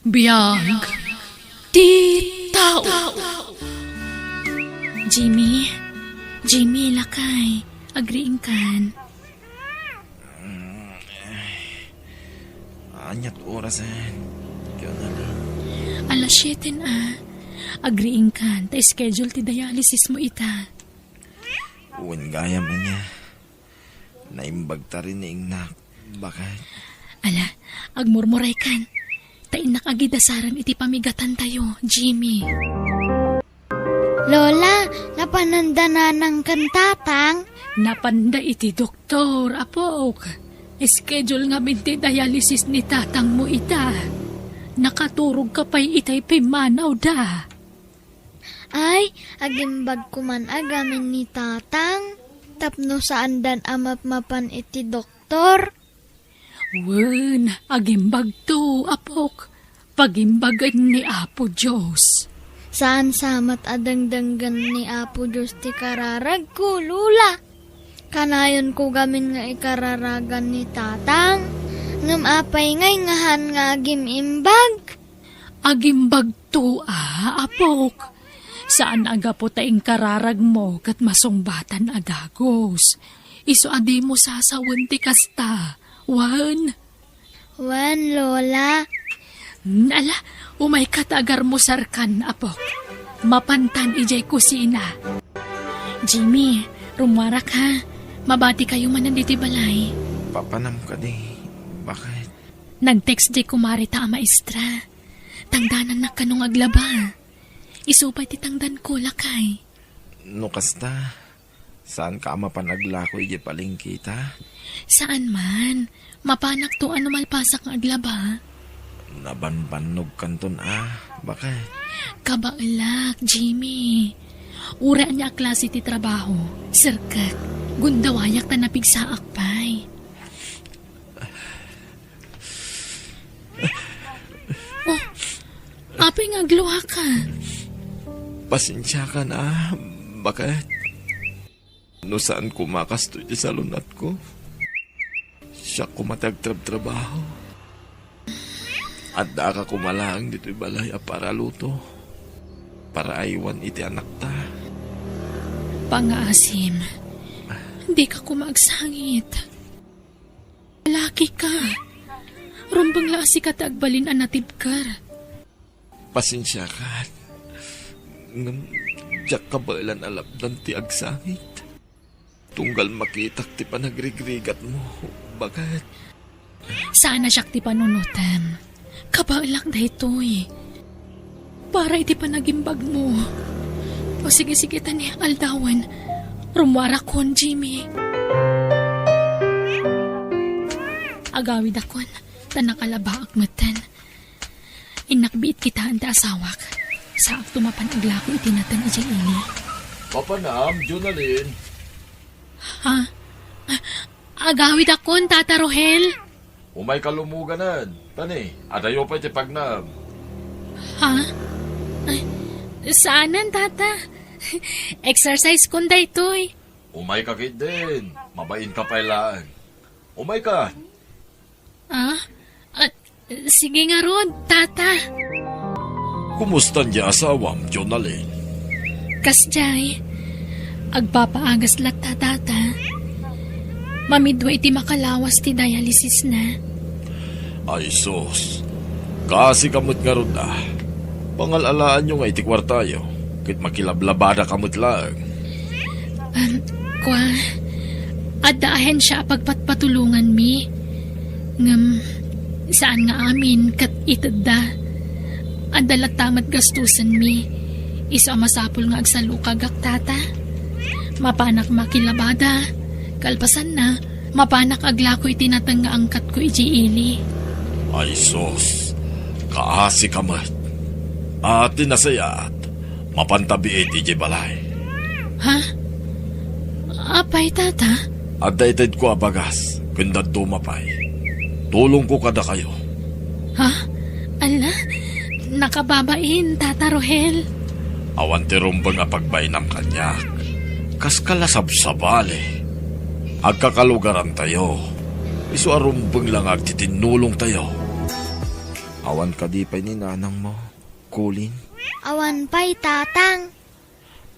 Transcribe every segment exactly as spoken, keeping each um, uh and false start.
Biag ti tao. Jimmy, Jimmy, lakay, agriingkan. Aniat orasen? Kaya na lang. Alas siete na. Agriingkan, ta schedule ti dialysis mo ita. Wen gayam ania. Naimbag ta rin ni Ingnak. Bakit? Ala, agmurmuraykan. Ta innak agidasaran iti pamigatantayo, Jimmy. Lola, napananda nanang ken tatang? Napanda iti doktor, apok. Schedule ngamin ti dialysis ni tatang mo ita. Nakaturog ka pay itay pimmanawda. Ay, agimbag ko man a gamin ni tatang, tapno saandan a mapmapan iti doktor. Wen, agimbagto, apok. Pagimbagen ni Apo Dios. Saan sa met a dengdenggen ni Apo Dios ti kararagko, Lola. Kanayon ko gamin nga ikararagan ni tatang. Ngem apay ngay ngahan nga agim-imbag? Agimbagto a, apok. Saan a gapu ta inkararagmo ket masungbatan a dagus. Isu a dimo sasawen ti kasta. Wen? Wen, Lola. Hmm, ala, umayka ta agarmusarkan, apok. Mapantan idiay kusina. Jimmy, rummuarak ha. Mabati kayo manen ditoy balay. Papanam kadi. Bakit? Nag-text diay kumare ta a maestra. Tangdanannak kano nga aglaba. Isu pay ti tangdanko, lakay. No kasta, saanka a mapan aglako idiay palengke ta? Saan man. Mapanakto a no malpasak nga aglaba. Nabanbannogkanton a, bakit? Kabaelak, Jimmy. Uray ania a klase ti trabaho, serkek. Gundawayak ta napigsaak pay. Oh, apay nga agluaka? Pasensiakan a, bakit? No saan koma kastoy ti salun-atko, siak koma ti agtrabtrabaho. Addaak a koma laeng ditoy balay a para luto, para aywan iti anakta. Pangaasim, dika koma agsangit. Lalaki ka. Rumbeng la a sika ti agbalin a natibker. Pasensiakan. Ngem diak kabaelan a lapdan ti agsangit. Tunggal makitak ti panagrigrigatmo, baket. Saan a siak ti panunotem. Kabaelak daytoy. Para iti panagimbagmo. O sige, sige, ta ni aldawen. Rummuarakon, Jimmy. Agawidakon, ta nakalabaak metten. Innak biit kitaen ti asawak. Saakto mapan aglako iti nateng idiay ili. Papanam, Jonalyn. Ha? Agawidakon, Tata Rohel. Umayka lumuganen. Tani, adayo pay ti pagnaem. Ha? Ay, saanen, Tata. Exercise kon daytoy. Umayka ketdin. Mabainka pay laeng. Umayka. Ah? Ah, sige ngarud, Tata. Kumusta ti asawam, Jonalyn? Kasdiay, agpapaagas latta, Tata. Mamidwa iti makalawas ti dialysisna. Ay sus, kaasika met ngarud a. Pangal-alaanyo nga iti kuartayo, ket makilablabadaka met laeng. Um, kua, adda ahensia a pagpatpatulonganmi. Ngem, saan nga amin ket itedda. Adda latta met gastusenmi. Isu a masapul nga agsalukagak, Tata. Mapanak makilabada. Kalpasanna, mapanak aglako iti nateng nga angkatko idiay ili. Ay sus, kaasika met. A, ti nasayaat, mapanta biit idiay balay. Ha? Apay, Tata? Adda itedko a bagas, ken dadduma pay. Tulongko kadakayo. Ha? Ala, nakababain, Tata Rohel. Awan ti rumbeng a pagbainam kaniak. Kaska la sabsabali. Agkakalugarantayo. Isu a rumbeng la nga agtitinnulongtayo. Awan kadi pay ni nanangmo, Colin? Awan pay, Tatang.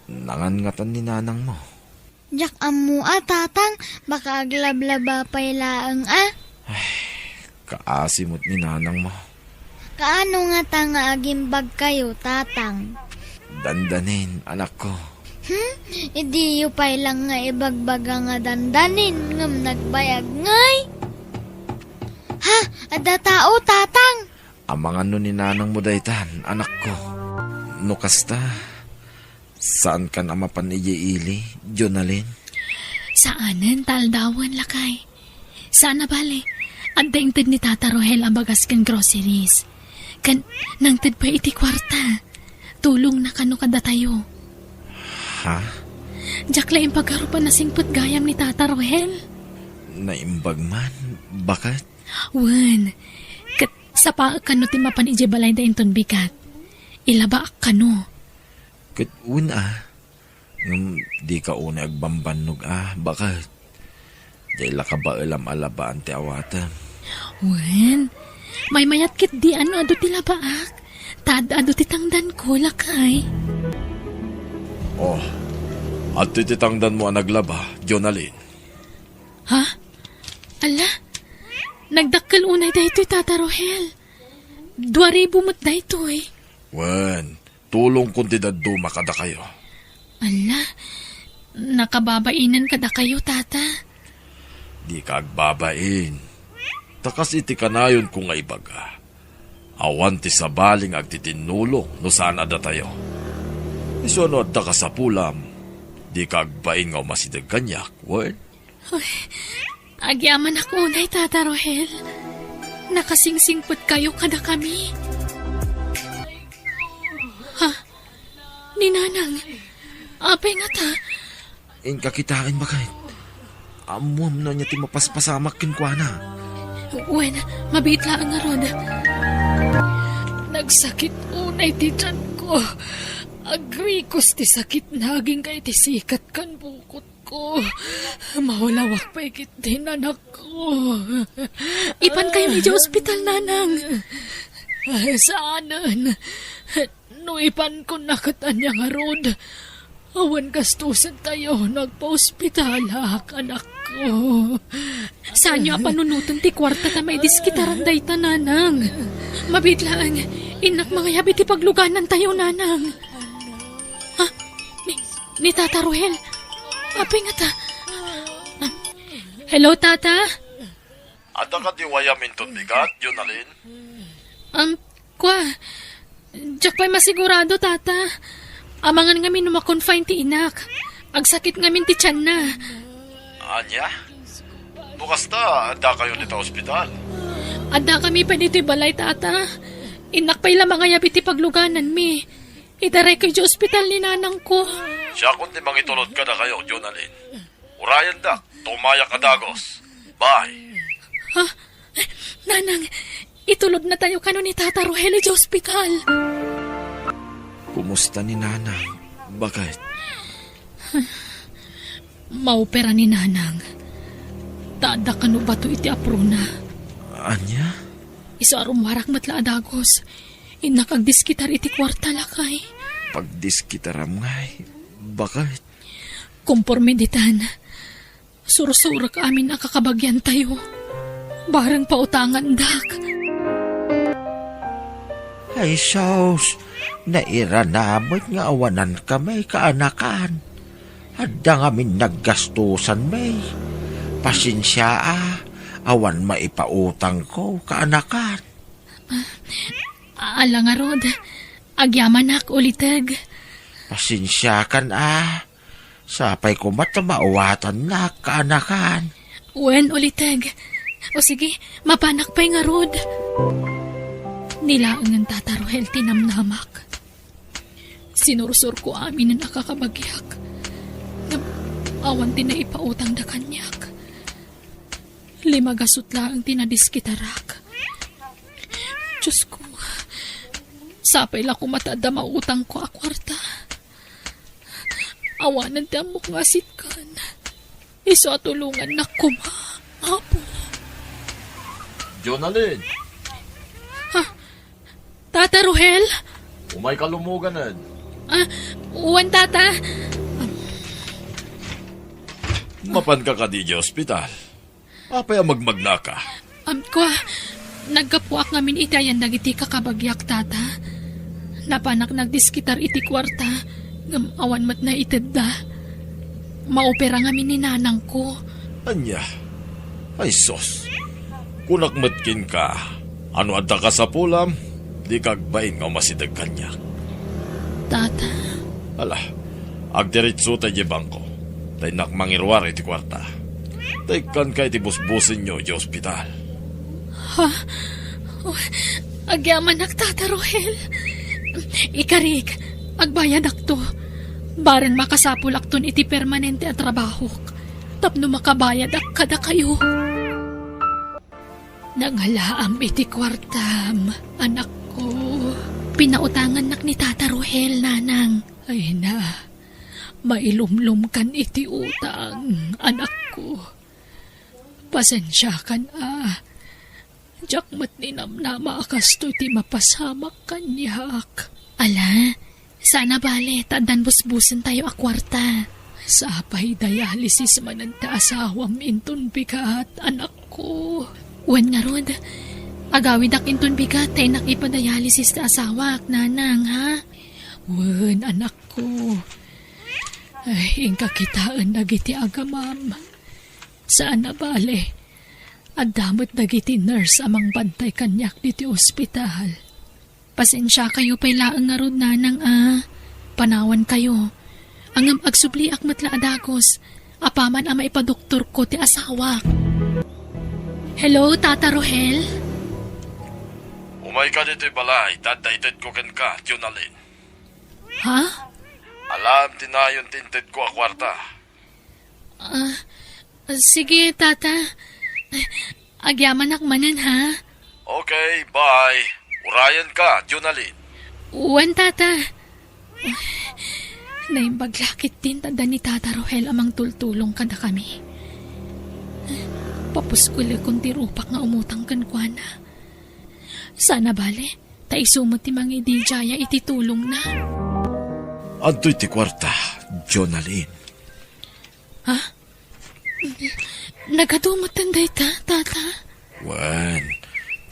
Nangangatan ni nanangmo? Diak ammo a, Tatang, baka aglablaba pay laeng a. Ay, kaasi met ni nanangmo. Kaano ngata nga agimbagkayo, Tatang? Dandanin, anakko. Hmm? Idiyo pay lang nga ibagbaga nga dandanin, ngem nagbayag ngay? Ha? Adda tao, Tatang? Amangan no ni nanangmo daytan, anakko. No kasta, saankan a mapan idiay ili, Jonalyn? Saanen ta aldawen, lakay. Saan a bale, adda inted ni Tata Rohel a bagas ken groceries. Ken nangted pay iti kuarta. Tulongna kano kadatayo. Ha? Diak la impagarup a nasingpet gayam ni Tata Rohel. Naimbag man, baket? Wen, ket sapaek kano ti mapan idiay balayda inton bigat. Ilabaak kano. Ket wen a, ngem dika unay agbambannog a, baket? Diay la kabaelam a labaan ti awatem. Wen, maymayat ketdi a no adu ti labaak, ta ad-adu ti tangdanko, lakay. Oh, adtoy ti tangdanmo a naglaba, Jonalyn. Ha? Ala, nagdakkel unay daytoy, Tata Rohel. Dua ribu met daytoy. Wen, tulongkon ti dadduma kadakayo. Ala, nakababainen kadakayo, Tata. Dika agbabain. Ta kas iti kanayonko nga ibaga, awan ti sabali nga agtitinnulong no saan a datayo. Isu no adda kasapulam, dika agbain nga umasideg kaniak, wen? Ay, agyamanak unay, Tata Rohel. Nakasingsingpetkayo kadakami. Ha? Ni Nanang, apay ngata? Inka kitaen, baket. Ammoam no ania ti mapaspasamak kenkuana. Wen, mabiit laeng ngarud. Nagsakit unay ti tianko. Agrikos ti sakitna agingga iti sikat ken bukot ko. Mawalawak pay ketdi, anakko. Ipankayon idiay ospital, Nanang. Saanen. No ipankon na ket ania ngarud? Awan gastusen tayo no agpaospitalak, anakko. Saanyo a panunoten ti kuarta ta maidiskitaran dayta, Nanang. Mabiit laeng, innak mangayab iti pagluganan tayo, Nanang. Ha? Ni, ni Tata Rohel? Apay ngata? Ah, hello, Tata? Adda kadi wayam inton bigat, Jonalyn? Um, kua, diak pay masigurado, Tata. Amangan ngamin no ma-confine ti inak. Agsakit ngamin ti tianna. Ania? No kasta, addakayon ita ospital? Addakami pay ditoy balay, Tata. Innak pay la mangayab iti paglugananmi. Idarayko idiay ospital ni nanangko. Siakon ti mangitulod kadakayo, Jonalyn. Urayendak, tumayak a dagus. Bye. Ha? Nanang, itulodnatayo kano ni Tata Rohel idiay ospital. Kumusta ni Nanang, baket? Maopera ni Nanang. Ta adda kano bato iti aprona. Ania? Isu a rummuarak met la a dagus. Innak agdiskitar iti kuarta, lakay. Pagdiskitaram ngay, baket? Komporme ditan, sursurek amin a kakabagiantayo. Bareng pautangandak. Ay, sus, nairana met nga awanankami, kaanakan. Adda ngamin naggastusanmi. Pasensia a, awan maipautangko, kaanakan. Ah, ala ngarud, agyamanak, uliteg. Pasensiakan a, sapay koma ta maawatannak, kaanakan. Wen, uliteg. O sige, mapanak pay ngarud. Ni laengen, Tata Rohel, ti namnamak. Sinursurko aminen a kakabagiak. Ngem awan ti naipautangda kaniak. Lima gasut laeng ti nadiskitarak. Diosko, sapay la koma ta adda mautangko a kuarta. Awanen ti ammok nga asitkan. Isu a tulongannak koma, Apo. Jonalyn! Ha? Tata Rohel? Umayka lumoganen. Ah, wen, Tata. Mapanka kadi idiay ospital? Apay a magmagnaka? Am, kua, naggapuak ngamin iti ayan dagiti kakabagiak, Tata. Napanak nagdiskitar iti kuarta, ngem awan met naitedda. Maopera ngamin ni nanangko. Ania? Ay sus. Kunak met kenka, a no adda kasapulam, dika agbain nga umasideg kaniak. Tata. Ala, agdiretsota idiay bangko. Ta innak mangiruar iti kuarta. Ta ikkanka iti busbusenyo idiay ospital. Ha? Oh, agyamanak, Tata Rohel. Ikarik, agbayadakto. Bareng makasapulakton iti permanente a trabahok tapno makabayadak kadakayo. Nangalaam iti kuartam, anakko. Pinautangannak ni Tata Rohel, nanang. Ay na, mailumlomkan iti utang, anakko. Pasensiakan a. Diak met ninamnama a kastoy ti mapasamak kaniak. Ala, saan a bale, ta addan busbusentayo a kuarta. Sapay dialysis manen ti asawam inton bigat, anakko. Wen ngarud, agawidak inton bigat ta innak ipadialysis ti asawak, nanang, ha? Wen, anakko. Ay, inka kitaen dagiti agamam. Saan a bale, adda met dagiti nurse a mangbantay kaniak ditoy ospital. Pasensiakayo pay laeng ngarud, nanang, a. Panawankayo. Ngem agsubliak met la a dagus, apaman a maipadoktorko ti asawak. Hello, Tata Rohel? Umayka ditoy balay, ta adda itedko kenka, Jonalyn. Ha? Alaem ti nayon ti intedko a kuarta. Ah, sige, Tata. Agyamanak manen, ha? Okay, bye. Urayenka, Jonalyn. Wen, Tata. Naimbag la ketdin ta adda ni Tata Rohel a mangtultulong kadakami. Papuskolekon ti rupak nga umutang kenkuana. Saan a bale, ta isu met ti mangididiaya iti tulongna. Adtoy ti kuarta, Jonalyn. Ha? Nagadu metten dayta, Tata? Wen,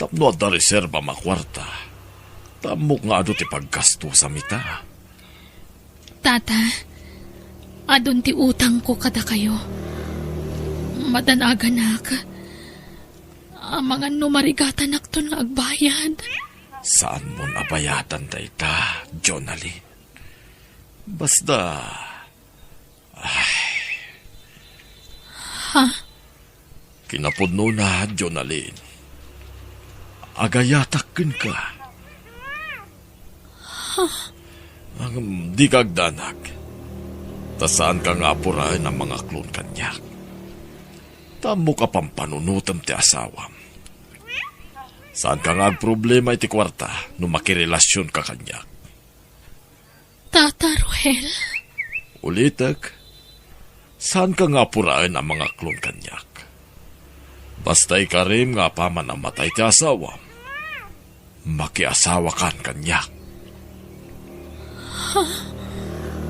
tapno adda reservam a kuarta, ta ammok nga adu ti paggastusam ita. Tata, adun ti utangko kadakayo. Madanaganak. Amangan no marigatanakton nga agbayad. Saanmon a bayadan dayta, Jonalyn. Basta, ay. Ha? Kinapudnona, Jonalyn, agayatak kenka. Ngem dika agdanag, ta saanka nga apuraen a mangaklon kaniak. Ta ammok a pampanunotem ti asawam. Saanka nga agproblema iti kuarta no makirelasionka kaniak. Tata Rohel. Ulitek, saanka nga apuraen a mangaklon kaniak. Basta ikarim nga apaman a matay ti asawam, makiasawakan kaniak.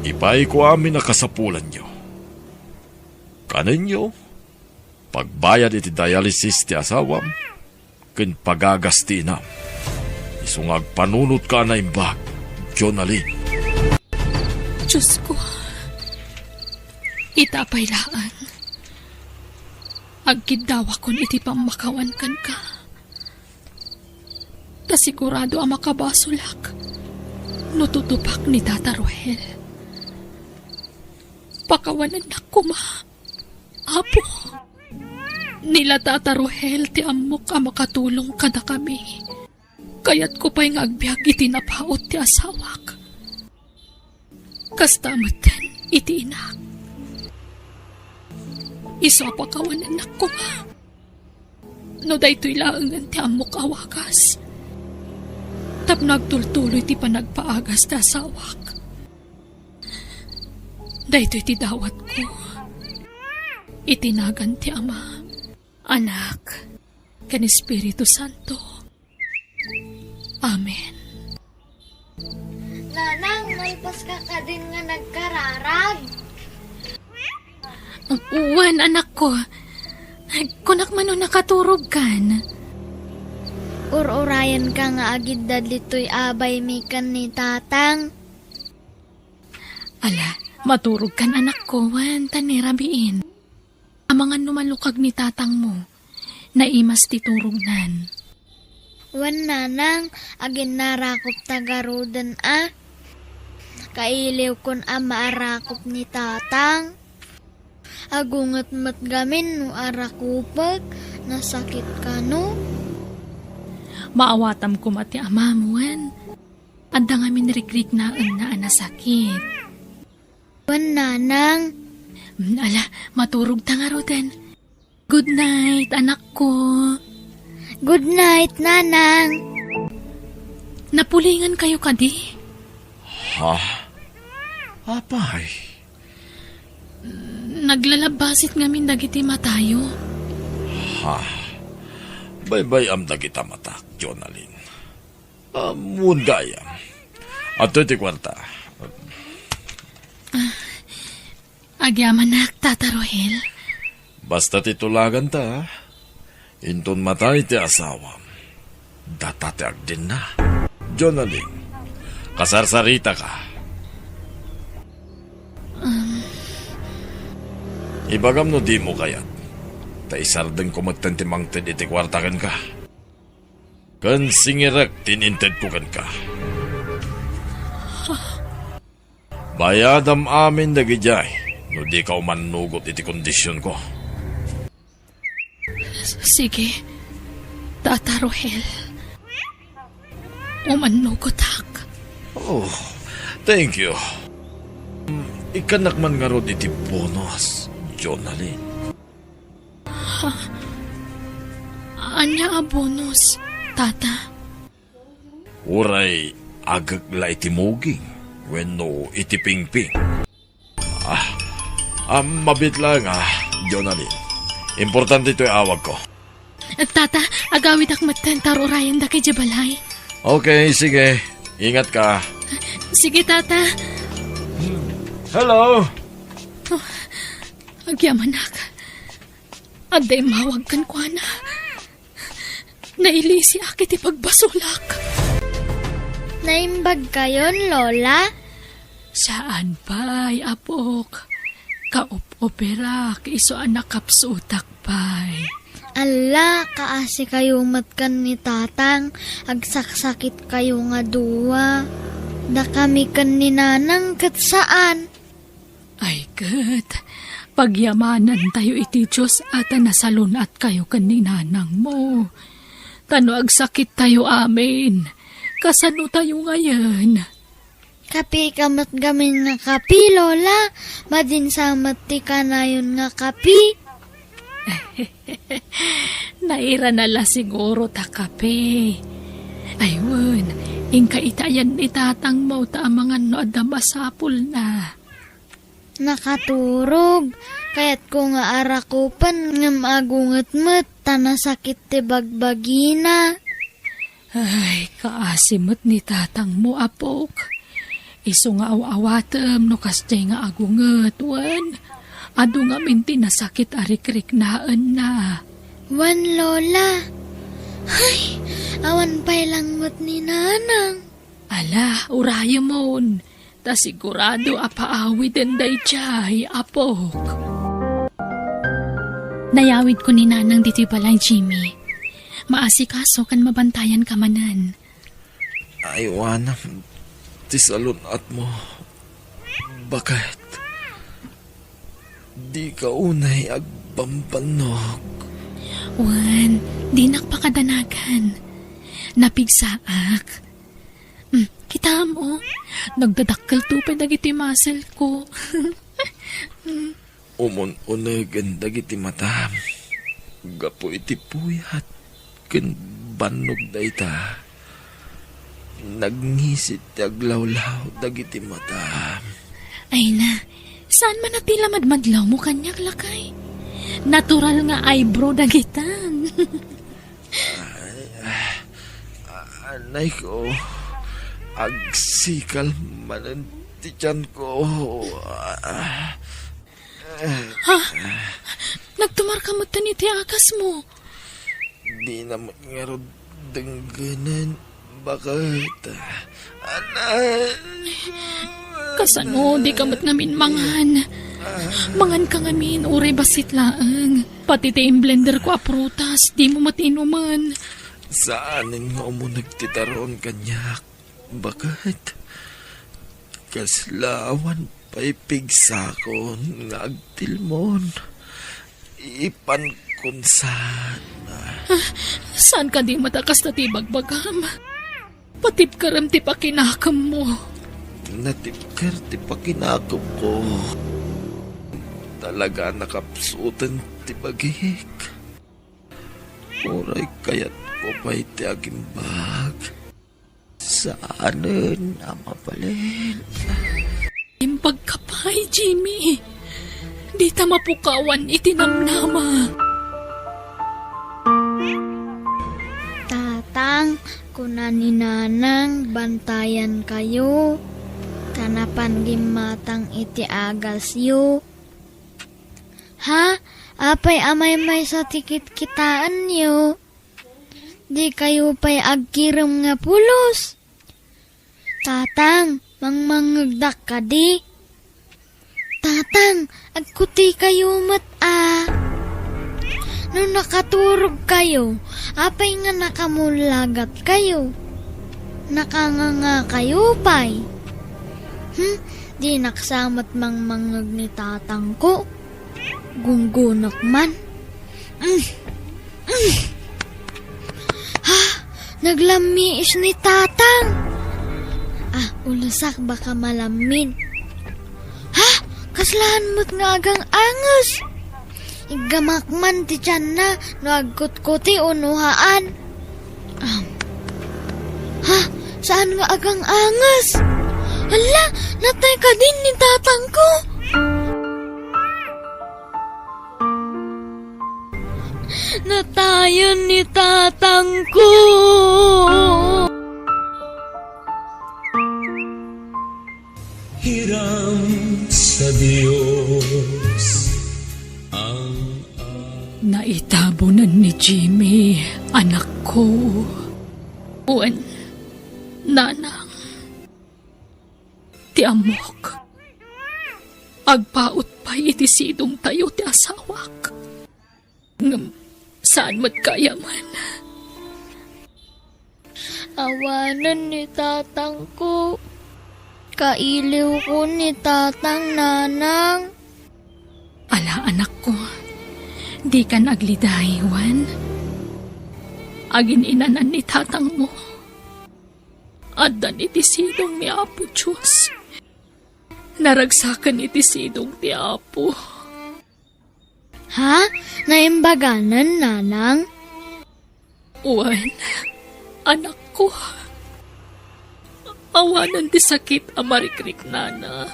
Ipaayko amin a kasapulanyo. Kanenyo, pagbayad iti dialysis ti asawam, ken pagagas ti inam. Isu nga agpanunotka a naimbag, Jonalyn. Diosko, ita pay laeng. Agkiddawakon iti pammakawan kenka. Ta sigurado a makabasolak no tutupak ni Tata Rohel. Pakawanennak koma, Apo. Ni la Tata Rohel ti ammok a makatulong kadakami. Kayatko pay nga agbiag iti napaut ti asawak. Kasta metten iti inak. Isu a pakawanennak koma no daytoy laengen ti ammok a wagas tapno agtultuloy ti panagpaagas ti asawak. Daytoy ti dawatko iti nagan ti Ama, Anak, ken Espiritu Santo. Amen. Ipaska kadin nga nagkararag. Wen, anakko. Kunak man no nakaturogkan. Ur-urayenka nga agidda ditoy a baymi ken ni Tatang. Ala, maturogkan, anakko, wen, ta ni rabiin. Amangan no malukag ni tatangmo, naimas ti turognan. Wen, nanang, aginnarakopta garuden a. Kailiwkon a maarakop ni tatang. Agunget met gamin no arakopek, nasakit kano. Maawatam koma ti amam, wen. Adda ngamin rikriknaenna a nasakit. Wen, nanang. Mm, ala, maturogta ngaruden. Good night, anakko. Good night, nanang. Napulingan kayo kadi? Ha? Apay? Naglalabbasit ngamin dagiti matayo. Ha? Baybay-am dagita matak, Jonalyn. Ammon gayam. Adtoy ti kuarta. Agyamanak, Tata Rohel. Basta ti tulaganta, inton matay ti asawam, data ti agdenna. Jonalyn, kasarsaritaka. Um. Ibagam no dimo kayat, ta isardengko metten ti mangted iti kuarta kenka. Ken singirek ti inintedko kenka. Bayadam amin dagidiay no dika umannugot iti kondisionko. Sige, Tata Rohel. Umannugotak. Oh, thank you. Mm, ikkannak man ngarud iti bonus, Jonalyn. Ha? Ania a bonus, Tata? Uray agek la iti muging wenno iti pingping. Ah, ah, mabiit laeng, ah, Jonalyn. Importante toy awagko. Tata, agawidak metten ta ur-urayendak idiay balay. Okay, sige. Ingatka. Sige, Tata. Hello. Oh, agyamanak. Adda immawag kenkuana. Nailisiak iti pagbasolak. Naimbag kayon, Lola? Saan pay, apok. Kaup-operak, isu a nakapsutak pay. Alla, kaasi kayo met ken ni Tatang, agsaksakit kayo nga dua. Dakami ken ni Nanang ket saan. Ay ket, pagyamanantayo iti Dios a ta nasalun-atkayo ken ni nanangmo. Ta no agsakittayo amin, kasanotayo ngayen? Kapi ka met gamin nga kapi, Lola. Madinsa met ti kanayon nga kapi. Nairana la siguro ta kape. Ay wen, inka ita ayan ni tatangmo ta amangan no adda masapulna. Nakaturog. Kayatko nga arakupen ngem agunget met ta nasakit ti bagbagina. Ay, kaasi met ni tatangmo, apok. Isu nga aw-awatem no kasdiay nga agunget, wen, adu ngamin ti nasakit a rikriknaenna. Wen, Lola. Ay, awan pay langmet ni Nanang. Ala, urayemon, ta sigurado a paawiden daydiay, apok. Nayawidko ni Nanang ditoy balay, Jimmy. Maasikaso ken mabantayanka manen. Aywanam ti salun-atmo. Baket, dika unay agbambannog. Wen, dinak pakadanagan. Napigsaak. Hmm, kitaem, oh. Nagdadakkelto pay dagiti muscle ko. Umun-unegen dagiti matam gapu iti puyat ken bannog dayta. Nagngisit ti aglawlaw dagiti matam. Ay na, saan man a ti la madmadlawmo kaniak, lakay? Natural nga eyebrow dagitan. Ay, ah, anay ko. Agsikal manen ti tianko. Ha? Nagtumarka metten iti agasmo? Dina met ngarud denggenen, baket. Anak. Kasano dika met ngamin mangan? Manganka ngamin, uray bassit laeng. Pati ti imblenderko a prutas, dimo met inumen. Saanen nga umuneg ti tarong kaniak, baket. Kasla awan pay pigsakon nga agtilmon. Ipankon sana. Saan kadi met a kasta ti ibagbagam? Patibkerem ti pakinakemmo. Natibker ti pakinakemko. Talaga a nakapsuten ti bagik. Uray kayatko pay ti agimbag. Saanen a mabalin. Imbagka pay, Jimmy. Dita mapukawan iti namnama. Tatang, kuna ni Nanang, bantayankayo, ta napan gimmatang iti agasyo. Ha? Apay a maymaysa ti kitkitaenyo? Dikayo pay agkirem nga pulos? Tatang, mangmangngegdak kadi? Tatang, agkutikayo met a. No nakaturogkayo, apay nga nakamullagatkayo? Nakangangakayo pay? Hmm, dinak sa met mangmangngeg ni tatangko. Gunggonak man. Mm. Mm. Ha? Naglammiis ni Tatang. Ah, ulusak, baka malammin. Ha? Kaslaan met nga agang-anges. Iggamak man ti tianna no agkutkuti o no haan. Ah. Ha? Saan nga agang-anges? Hala, natay kadin ni tatangko? Natayan ni tatangko. Hiram sa Dios ang Naitabonan ni Jimmy, anakko. Wen, nanang, ti ammok, agpaut pay iti sidongtayo ti asawak. Ngem saan met kaayaman. Awanen ni tatangko. Kailiwko ni tatang, nanang. Ala, anakko, dikan agliday, wen. Agin-inanan ni tatangmo. Addan iti sidong ni Apo Dios. Naragsaken iti sidong ti Apo. Ha? Naimbaganen, nanang? Wen, anakko. Awanen ti sakit a marikriknana.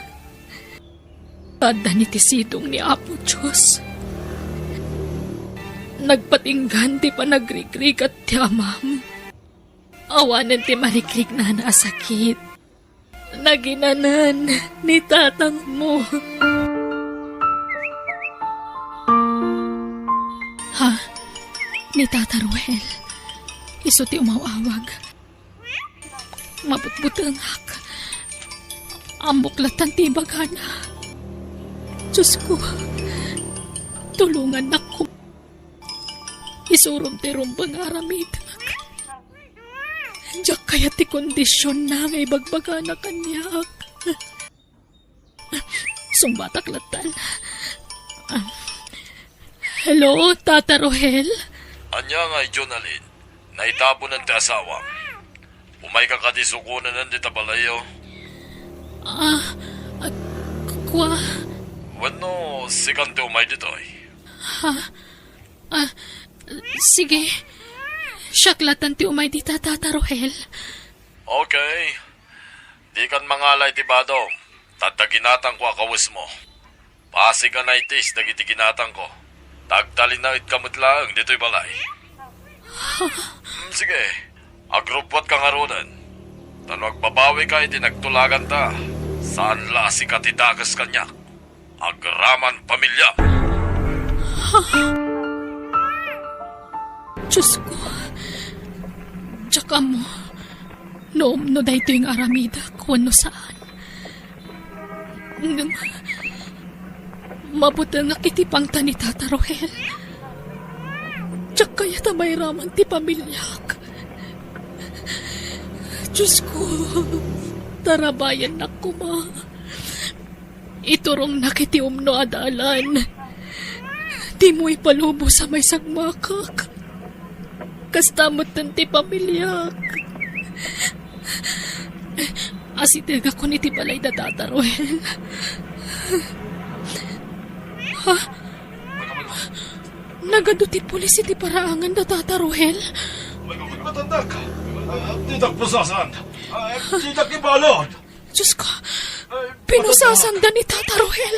Addan iti sidong ni Apo Dios. Nagpatinggan ti panagrikrigat ti amam. Awanen ti marikriknana a sakit. Naginanan ni tatangmo. Ha? Ni Tata Ruel. Isu ti umaw-awag. Mabutbutengak. Ammok latta ti ibagana. Diosko, tulongannakon. Isurom ti rumbeng nga aramidek. Diak kayat ti kondisionna nga ibagbagana kaniak. Sungbatak lattan. Hello, Tata Rohel? Ania ngay, Jonalyn? Naitabonan ti asawam. Umayka kadi sukonanen dita balayyo? Ah, ah, kua? Wenno, sikan ti umay ditoy? Ha? Ah, sige. Siak lattan ti umay dita, Tata Rohel. Okay. Dikan mangala iti badom, ta adda ginatangko a kawesmo. Pasig a naitis dagiti ginatangko, ta agtalinaedka met laeng ditoy balay. Mm, sige, agrubbuatka ngaruden. Ta no agbabawika iti nagtulaganta, saan la a sika ti dakes kaniak, agraman pamiliam. Diosko, diak ammo no umno daytoy nga aramidek wenno saan. Ngem, mabutengak iti pangta ni Tata Rohel. Diak kayat a mairaman ti pamiliak. Diosko, tarabayennak koma. Iturongnak iti umno a dalan. Dimo ipalubos a maisagmakak. Kasta metten ti pamiliak. Asidegakon iti balay da Tata Rohel. Ha? Nagadu ti pulis iti paraangan da Tata Rohel? Matandak. Ditak pusasan. Ditak ibalon. Diosko, pinusasanda ni Tata Rohel.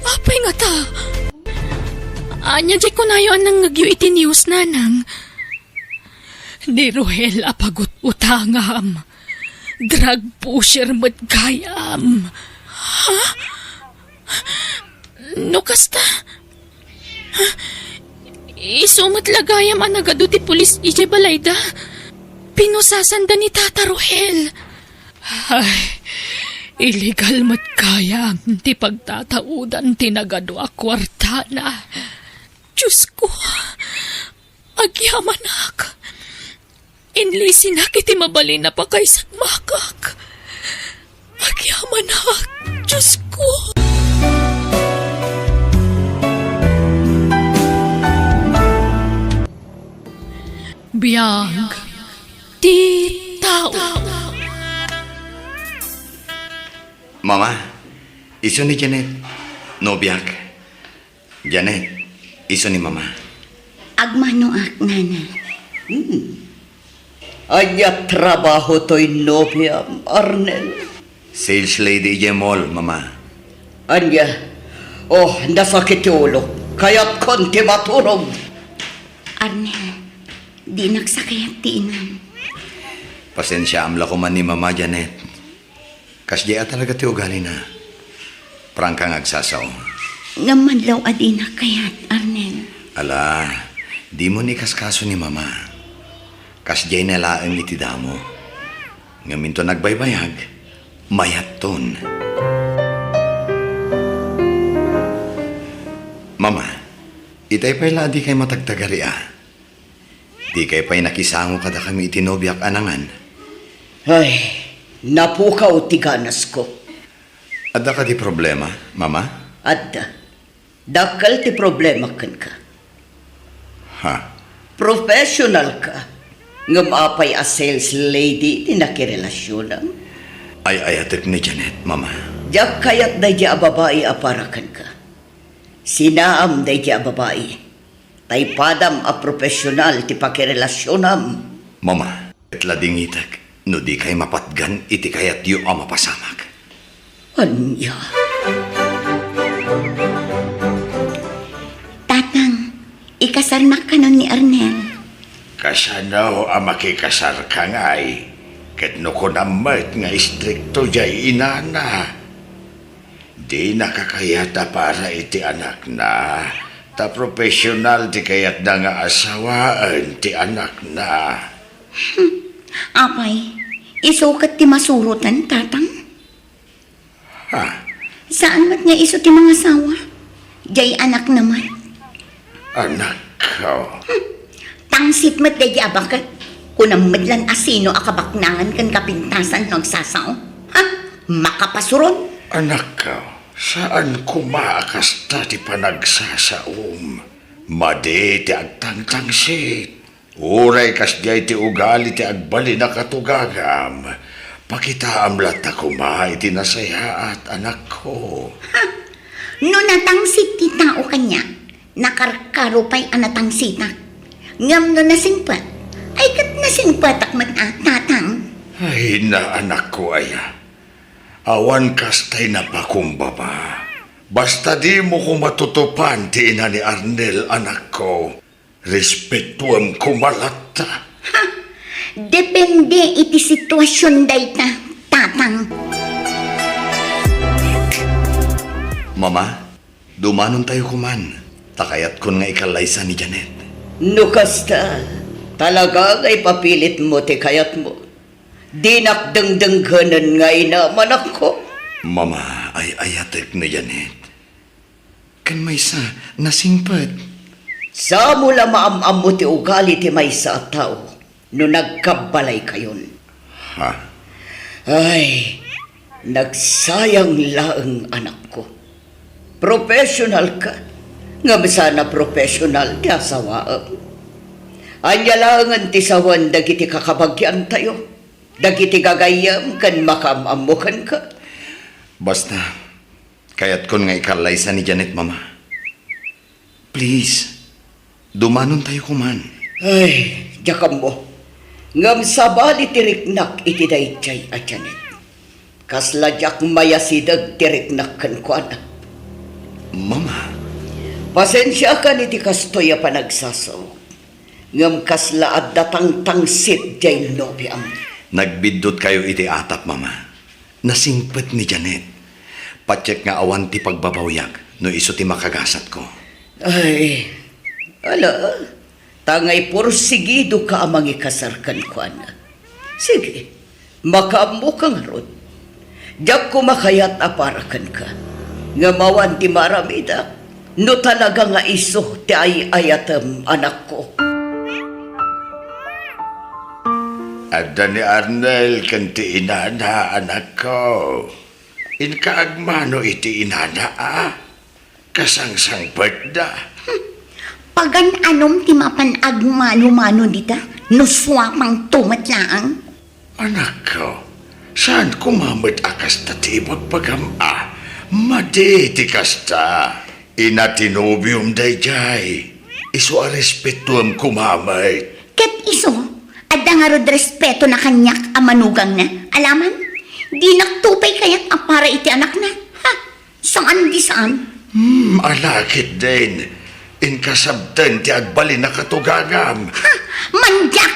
Apay ngata? Ania diay kunayo a nangngegyo iti news, nanang? Ni Rohel a pagut-utangam. Drug pusher met gayam. Ha? No kasta, isu met la gayam a nagadu ti pulis idiay balayda. Pinusasanda ni Tata Rohel. Ay, illegal met gayam ti pagtataudan ti nagadu a kuartana. Diosko, agyamanak. Inlisinak iti mabalin a pakaisagmakak. Agyamanak, Diosko. Biag ti tao. Mama, isu ni Janet, nobiak. Janet, isu ni Mama. Agmanoak, Nana. Hmm. Ania trabaho toy nobiam, Arnel? Sales lady idiay mall, Mama. Ania? Oh, nasakit ti ulok. Kayatkon ti maturog. Arnel, dinak sa kayat ti inam. Pasensiaam la koma ni Mama, Janet. Kasdiay a talaga ti ugalina. Prangka nga agsasao. Ngem madlaw a dinak kayat, Arnel. Ala, dimo ni kaskaso ni Mama. Kasdiay na laeng iti damo. Ngem inton agbaybayag, mayatton. Mama, itay pay la a dikay matagtagari a. Dikay pay nakisango kadakami iti nobiak a nangan. Ay, napukaw ti ganasko. Adda kadi problema, Mama? Adda. Dakkel ti problema kenka. Ha? Professional ka. Ngem apay a sales lady ti nakirelasionam? Ay-ayatek ni Janet, Mama. Diak kayat daydi a babai a para kenka. Sinaam daydi a babai. Tay padam a profesional ti pakirelasionam. Mama, ket ladingitek no dikay mapatgan iti kayatyo a mapasamak. Ania? Tatang, ikasarnak kanon ni Arnel. Kasano a makikasarka ngay? Ket no kunam met nga istrikto diay inana? Dinaka kayat a para iti anakna, ta profesional ti kayatna nga asawaen ti anakna. Hmm, apay, isu ket ti masuroten, Tatang? Ha? Saan met nga isu ti mangasawa? Diay anakna met. Anakko. Hmm. Tangsit met daydi a baket. Kunam met lan a sino a kabaknangan ken kapintasan no agsasao. Ha? Makapasuron. Anakko, saan koma a kasta ti panagsasaom. Madi ti agtangtangsit. Uray kasdiay ti ugali ti agbalin a katugagam, pakitaam latta koma iti nasayaat, anakko. Ha? No natangsit ti tao kaniak, nakarkaro pay a natangsitak. Ngem no nasingpet, ay ket nasingpetak met a, Tatang. Ay, na, anakko aya. Awan kastay napakumbaba. Basta dimo koma tutupan ti ina ni Arnel, anakko. Respetuem koma latta. Ha? Depende iti situasion dayta, Tatang. Mama, dumanontayo koman, ta kayatkon nga ikallaysa ni Janet. No kasta, talaga nga ipapilitmo ti kayatmo. Dinak dengdenggenan nga inam, anakko. Mama, ay-ayatek ni Janet. Ken maysa, nasingpet. Saan mo la maam-ammo ti ugali ti maysa a tao no nagkabbalaykayon? Ha? Ay, nagsayang laeng, anakko. Professional ka. Ngem saan a professional ti asawaem. Ania laengen ti sawen dagiti kakabagiantayo, dagiti gagayyem ken makaam-ammo kenka? Basta, kayatkon nga ikallaysa ni Janet, Mama. Please, dumanontayo koman. Ay, diak ammo. Ngem sabali ti riknak iti daydiay a Janet. Kasla diak mayasideg ti riknak kenkuana. Mama. Pasensiakan iti kastoy a panagsasaok. Ngem kasla adda tangtangsit diay nobiam. Nagbiddutkayo iti atap, Mama. Nasingpet ni Janet. Patiek nga awan ti pagbabawiak no isu ti makagasatko. Ay, ala, ta nga ipursigidoka a mangikasar kenkuana. Sige, makaammoka ngarud. Diak koma kayat a para kenka. Ngem awan ti maaramidak no talaga nga isu ti ay-ayatem, anakko. Adda ni Arnel ken ti inana, anakko. Inka agmano iti inana, a? Kasangsangpetda. Pagan-anom ti mapan agmano-mano dita no suapangto met laeng? Anakko, saan koma met a kasta ti ibagbagam a? Madi ti kasta. Ina ti nobiom daydiay. Isu a respetoem koma met. Ket isu, adda ngarud respetona kaniak a manugangna. Alaman, dinakto pay kayat a para iti anakna. Ha? Saan di saan? Hmm, ala ketdin. Inkasabten ti agbalin a katugagam. Ha? Mandiak!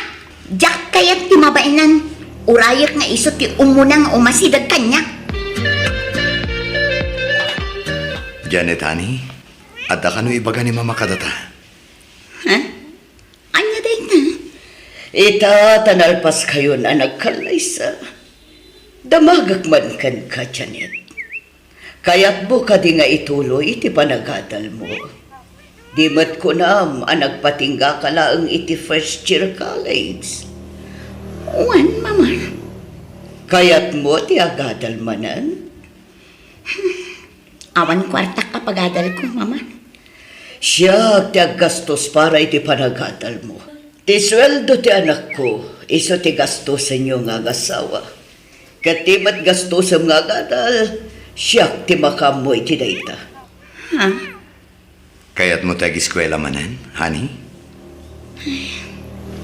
Diak kayat ti mabaenan. Urayek nga isu ti umuna nga umasideg kaniak. Janet, honey, adda kano ibaga ni Mama kadata? Ha? Ania dayta? Ita ta nalpaskayon a nagkallaysa, damagek man kenka, Janet. Kayatmo kadi nga ituloy ti panagadalmo? Di met kunam a nagpatinggaka laeng iti first year college. Wen, Mama. Kayatmo ti agadal manen? Awan kuartak a pagadalko, Mama. Siak ti aggastos para iti panagadalmo. Ti sueldo ti anakko, isu ti gastosenyo nga agasawa. Ket ti met gastosem nga agadal, siak ti makaammo iti dayta. Ha? Kayatmo ti agiskuela manen, honey?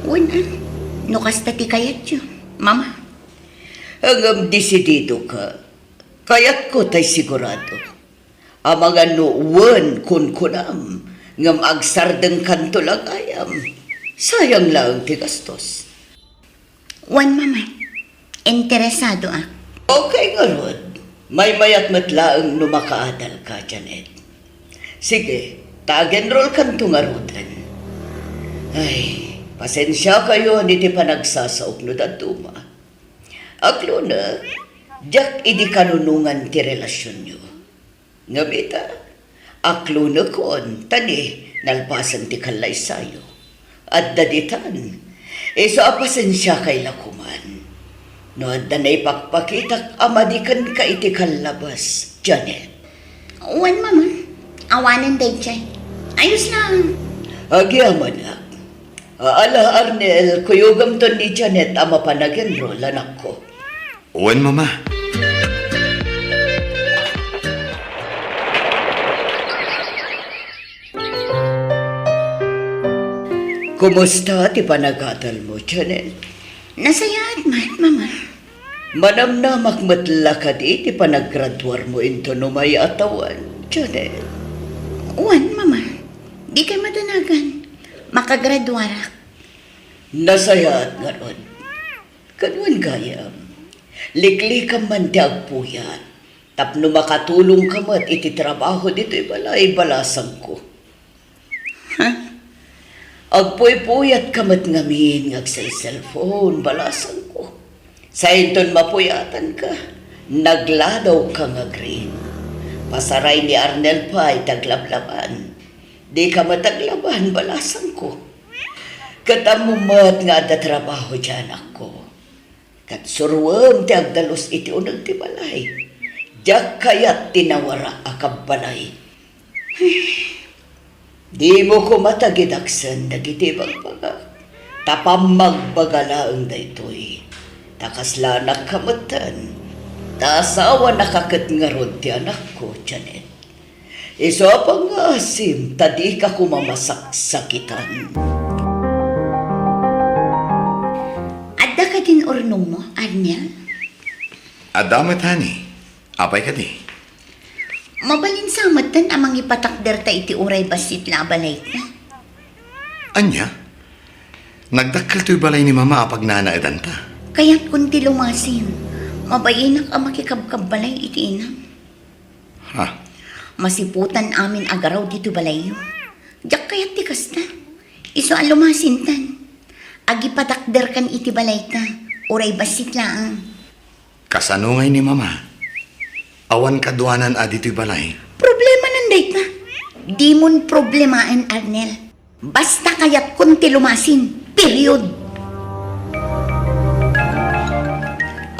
Wen, a. No kasta ti kayatyo, Mama. Ngem desididoka. Kayatko tay sigurado. Amangan no wen kunkunam, ngem agsardengkanto la gayam. Sayang laeng ti gastos. Wen, Mama. Interesadoak. Okay ngarud. Maymayat met laeng no makaadalka, Janet. Sige, ta agenrolkanto ngaruden. Ay, pasensiakayon iti panagsasaok no dadduma. Aklona, diak idi kanunongan ti relasionyo. Ngem ita, aklonekon, ta ni nalpasen ti kallaysayo. Adda ditan, isu a pasensiakay la koman. No adda naipakpakitak a madi kenka iti kallabas, Janet. Wen, Mama. Awanen daydiay. Ayos lang. Agyamanak. Ala, Arnel, kuyogamton ni Janet a mapan agenrol, anakko. Wen, Mama. Kumusta ti panagadalmo, Janet? Nasayaat met, Mama. Manamnamak met la kadi ti panagraduarmo inton umay a tawen, Janet? Wen, Mama. Dikay madanagan. Makagraduarak. Nasayaat ngarud. Ken wen gayam, liklikam man ti agpuyat tapno makatulongka met iti trabaho ditoy balay, balasangko. Ha? Agpuypuyatka met ngamin nga agselselpon, balasangko. Sainton mapuyatanka, nagladawka nga agrim. Pasaray ni Arnel pay ti aglablaban. Dika met aglaban, balasangko. Ket ammom met nga adda trabaho ti anakko. Ket suroem ti agdalus iti uneg ti balay. Diak kayat ti nawara a kabbalay. Dimo koma tagidaksen dagiti ibagbagak, ta pammagbaga laeng daytoy. Ta kasla anakka metten, ta asawanaka ket ngarud ti anakko, Janet. Isu a pangngaasim ta dika koma masaksakitan. Adda kadin urnongmo, Arnel? Adda met, honey. Apay kadi? Mabalin sa metten a mangipatakderta iti uray bassit la a balayta. Ania? Nagdakkel toy balay ni Mama a pagnanaedanta. Kayatkon ti lumasin. Mabainak a makikabkabbalay iti inam. Ha? Masiputan amin a garaw ditoy balayyo. Diak kayat ti kasta. Isu a lumasintan. Agipatakderkan iti balayta. Uray bassit laeng. Kasano ngay ni Mama? Awan kaduanan a ditoy balay? Problemanan dayta. Dimon problemaen, Arnel. Basta kayatkon ti lumasin. Period.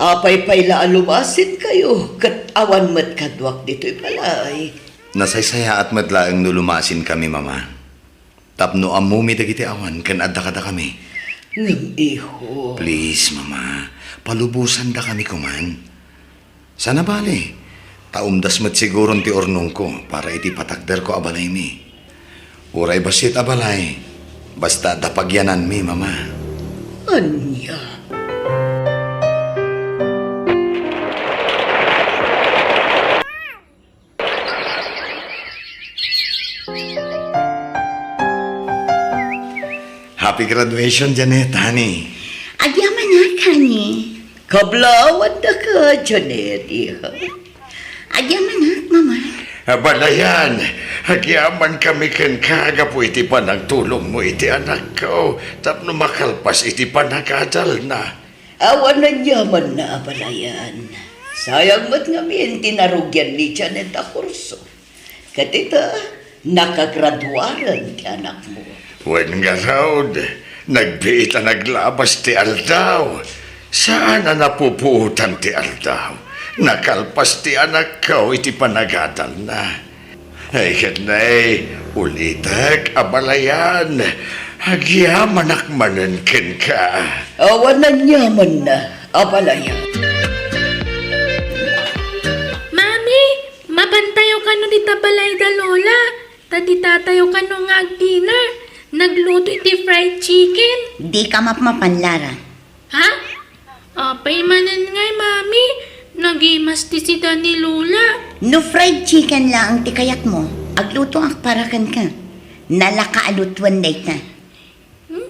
Apay pay la a lumasinkayo ket awan met kaduak ditoy balay? Nasaysayaat met laeng no lumasinkami, Mama. Tapno ammomi dagiti awan ken adda kadakami. Ngem, iho. Please, Mama, palubosandakami koman. Sana bale, ta umdas met siguron ti urnongko para iti patakderko a balaymi. Uray bassit a balay, basta adda pagyananmi, Mama. Ania? Happy graduation, Janet, honey. Agyamanak, honey. Kablaawan daka, Janet, iha. Agyamanak, Mama. Abalayan, agyamankami kenka gapu iti panagtulongmo iti anakko tapno makalpas iti panagadalna. Awan aniamanna, abalayan. Sayang met ngamin ti narugian ni Janet a kurso. Ket ita, nakagraduaren ti anakmo. Wen ngarud, nagbiit a naglabas ti aldaw. Saan a napupuotan ti aldaw. Nakalpas ti anakko iti panagadalna. Ay, ket nay, ulitek, abalayan, agyamanak manen kenka. Awan aniamanna, abalayan. Mami, mapantayo kano dita balay da Lola, ta di tatayo kano nga agdinner. Nagluto iti fried chicken. Dika mapmapan, Lara. Ha? Apay manen ngay, Mami? Nagimas ti sida ni Lola. No fried chicken laeng ti kayatmo, aglutoak para kenka. Nalaka a lutoen dayta. Hmm?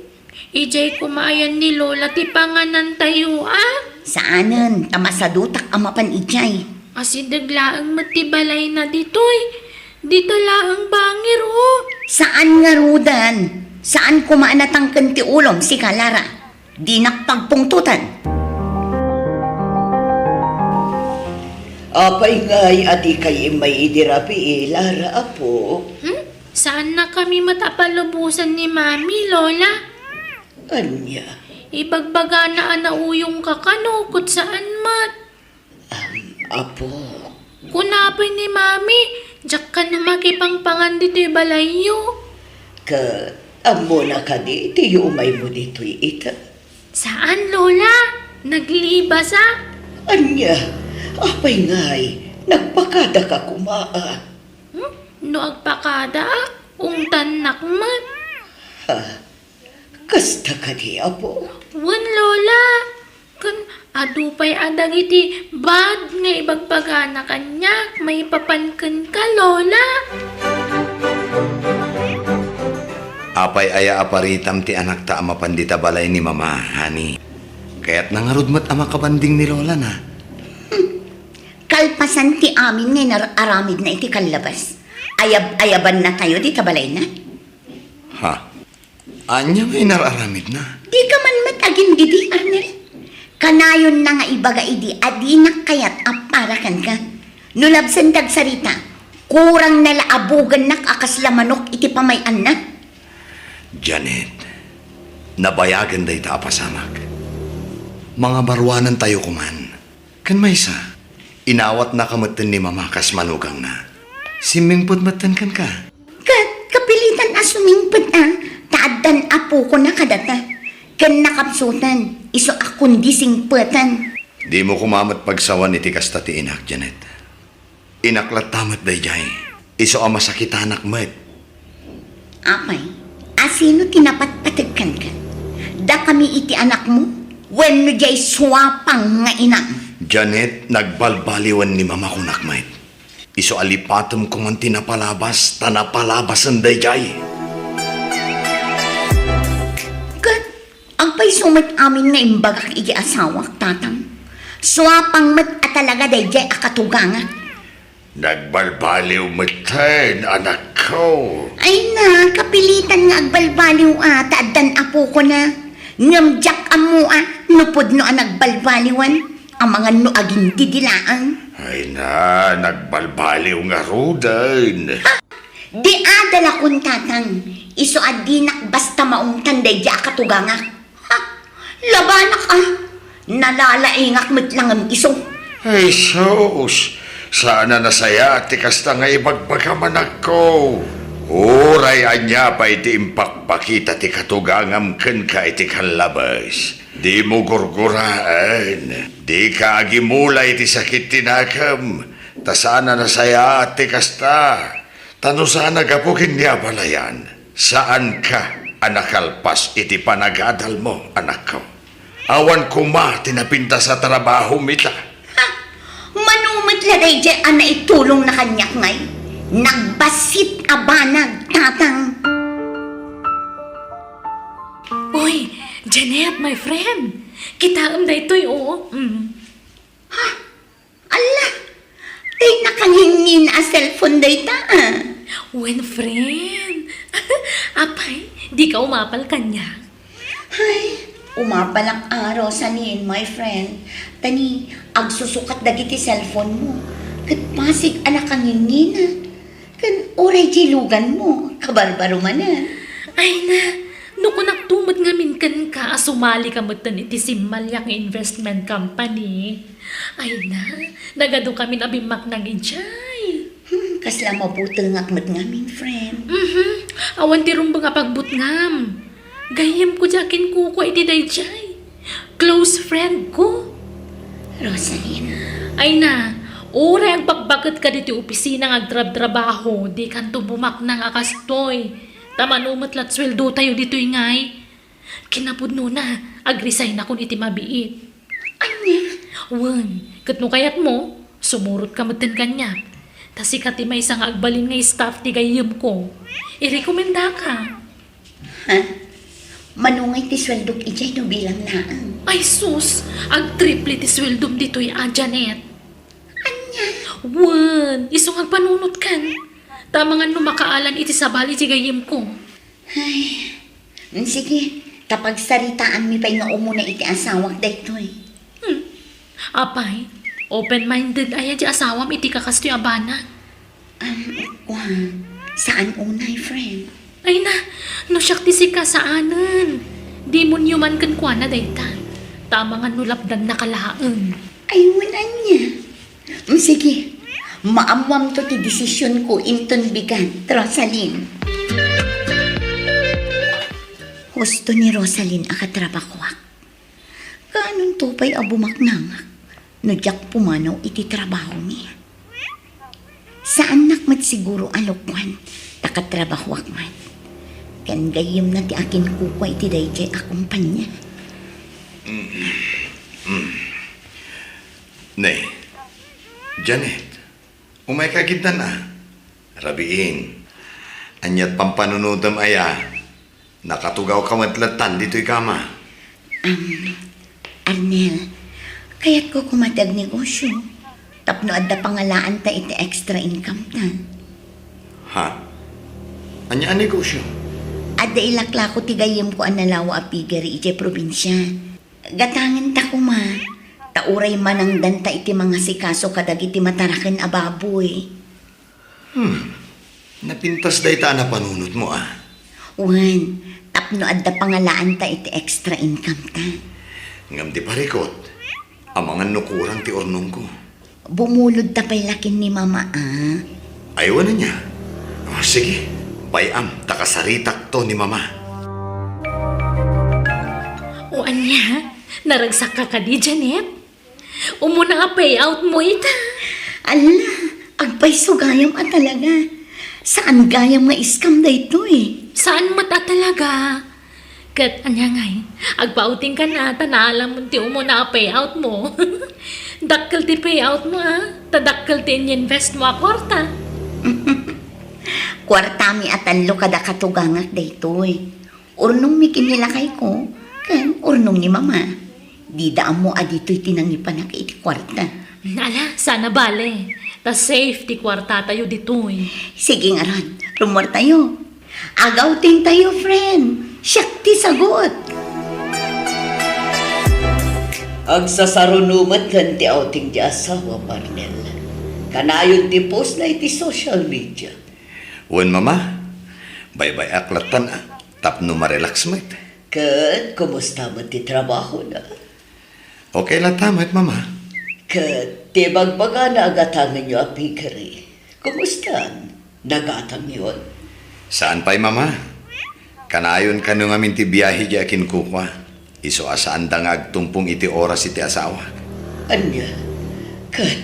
Idiay koma ayan ni Lola ti panganantayo, a? Saanen, ta masadutak a mapan idiay. Asideg laeng met ti balayna ditoy. Dita laeng bangir, o. Saan ngaruden? Saan koma a natangken ti ulom, sika, Lara? Dinak pagpungtotan. Apay ngay a dikay immay idi rabii, Lara, apo? Hmm? Saannakami met a palubosan ni Mami, Lola. Ania? Ibagbagana a nauyongka kano, ket saan met. Am, apo. Kuna pay ni Mami, diak kano makipangpangan ditoy balayyo. Ket ammona kadi ti yumaymo ditoy ita? Saan, Lola. Naglibasa. Ania? Apay ngay, nagpakadaka koma, a? Hmm? No agpakadaak, ungtannak met. Ha? Kasta kadi, apo? Wen, Lola. Ken adu pay a dagiti bad nga ibagbagana kaniak maipapan kenka, Lola. Apay aya a paritam ti anakta a mapan dita balay ni Mama, honey? Kayatna ngarud met a makabanding ni Lola na. Kalpasan ti amin nga inar-aramidna iti kallabas, ayab-ayabannatayo dita balayna. Ha? Ania nga inar-aramidna? Dika man met agindidi, Arnel. Kanayonna nga ibaga idi a dinak kayat a para kenka. No labsen ti agsarita, kurangna la a bugennak a kasla manok iti pamay-anna. Janet, nabayagen dayta a pasamak. Mangabaruanantayo koman. Ken maysa, inawatnaka metten ni Mama kas manugangna. Simmingpet metten kenka. Ket kapilitan a sumingpet a, ta addan apokona kadata. Ken nakapsuten, isu a kundi singpeten. Dimo koma met pagsawan iti kasta ti inak, Janet. Inak latta met daydiay. Isu a masakitanak met. Apay, asino ti napatpateg kenka? Dakami iti anakmo? Wenno diay suapang nga inam? Janet, nagbalbaliwen ni Mama kunak met. Isu a lipatem koman ti napalabas, ta napalabasen daydiay. Ket agpayso met amin nga imbagak iti asawak, Tatang? Suapang met a talaga daydiay a katugangak. Nagbalbaliw metten, anakko. Ay na, kapilitan nga agbalbaliw a, ta addan apokona. Ngem diak ammo a, no pudno a nagbalbaliwan, amangan no agindidi laeng. Ay na, nagbalbaliw ngaruden. Ha? Di adalakon, Tatang. Isu a dinak basta maungtan daydiay a katugangak. Ha? Labanak a. Nalalaingak met la ngem isu. Ay, sus! Saan a nasayaat ti kasta nga ibagbagam, anakko. Uray ania pay ti impakpakita ti katugangam kenka iti kallabes, dimo gurguraen. Dika agimula iti sakit ti nakem, ta saan a nasayaat ti kasta. Ta no saan a gapu ken ni abalayan, saanka a nakalpas iti panagadalmo, anakko. Awan koma ti napintas a trabahom ita. Ha? Mano met la daydiay a naitulongna kaniak ngay? Nagbassit a banag, Tatang. Uy, Janet, my friend. Kitaem daytoy, o. Mm. Ha? Ala, tay nakangingin a cellphone dayta, a. Wen, friend. Apay, dika umapal kaniak? Ay, umapalak a, Rosalyn, my friend. Ta ni, agsusukat dagiti cellphone mo. Ket pasig a nakangingina. Ken uray diay lugan mo, kabarbaro manen. Ay na, no kunakto met ngamin kenka a sumalika metten iti simmaliak nga investment company. Ay na, nagadu kamin a bimmaknang idiay. Hmm, kasla mabutengak met ngamin, friend. Mhm. Awan ti rumbeng a pagbutngam. Gayyemko ti akinkukua iti daydiay. Close friend ko. Rosalyn. Ay na, uray agbakbaketka ditoy opisina nga agtrabtrabaho, dikanto bumaknang a kastoy. Ta mano met la ti sueldotayo ditoy ngay. Kinapudnona, agresign akon iti mabiit. Ania? Wen, ket no kayatmo, sumurotka metten kaniak. Ta sika ti maysa nga agbalin nga staff ti gayyemko. Irekomendaka. Ha? Mano ngay ti sueldok idiay no bilang laeng? Ay sus! Agtriple ti sueldom ditoy a, Janet. Ania? Wen, isu nga agpanunotkan. Ta amangan no makaalan iti sabali ti gayyemko. Ay, mm, sige. Ta pagsaritaanmi pay nga umuna iti asawak daytoy. Hmm. Apay, open-minded aya ti asawam iti kakastoy a banag? Um, kua, saan unay, friend? Ay na, no siak ti sika, saanen. Dimonyo man kenkuana dayta. Ta amangan no lapdannaka laeng. Ay, wen ania. Mm, sige, maammoamto ti desisionko inton bigat, Rosalyn. Husto ni Rosalyn a katrabahoak. Kaanonto pay a bumaknangak no diak pumanaw iti trabahomi? Saannak met siguro a lokoan ta katrabahoak met. Ken gayyemna ti akinkukua iti daydiay a kompania. Ne, Janet, umayka ketdin a. Rabiin, aniat pampanunotem aya? Nakatugawka met lattan ditoy kama. Um, Arnel, kayatko koma ti agnegosyo. Tapno adda pangalaanta iti extra income ta. Ha? Ania a negosyo? Adda ilaklako ti gayyemko a nalawa a piggery idiay probinsia. Gatangenta koma, ta uray manangdanta iti mangasikaso kadagiti mataraken a baboy. Hmm. Napintas dayta a napanunotmo, a. Wen, tapno adda pangalaanta iti extra income ta. Ngem di parikut, amangan no kurang ti urnongko. Bumulodta pay la ken ni Mama, a. Ay, wen ania? O, sige, bay-am, ta kasaritakto ni Mama. O ania, naragsakka kadi, Janet? Umuna a payoutmo ita. Ala, agpayso gayam a talaga. Saan gayam nga scam daytoy? Saan met a talaga? Ket ania ngay, agpa-outingkan a ta naalamon ti umuna a payoutmo. Dakkel ti payoutmo, a, ta dakkel ti ininvestmo a kuarta. Kuartami a tallo kada katugangak daytoy. Urnongmi ken ni lakayko, ken urnong ni Mama. Dida ammo a ditoy ti nangipanak iti kuarta. Ala, saan a bale. Ta safe ti kuartatayo ditoy. Sige ngarud, rummuartayo. Ag-outingtayo, friend. Siak ti sagut. Agsasaruno met laeng ti outing ti asawa, Arnel. Kanayon ti postna iti social media. Wen, Mama, baybay-ak lattan, a, tapno marelax met. Ket kumusta met ti trabahona? Okay latta met, Mama. Ket ti bagbagana a gatangenyo a piggery, kumustan? Nagatangyon? Saan pay, Mama. Kanayon kano ngamin ti biahe diay a kinkukua. Isu a saanda nga agtumpong iti oras iti asawak. Ania? Ket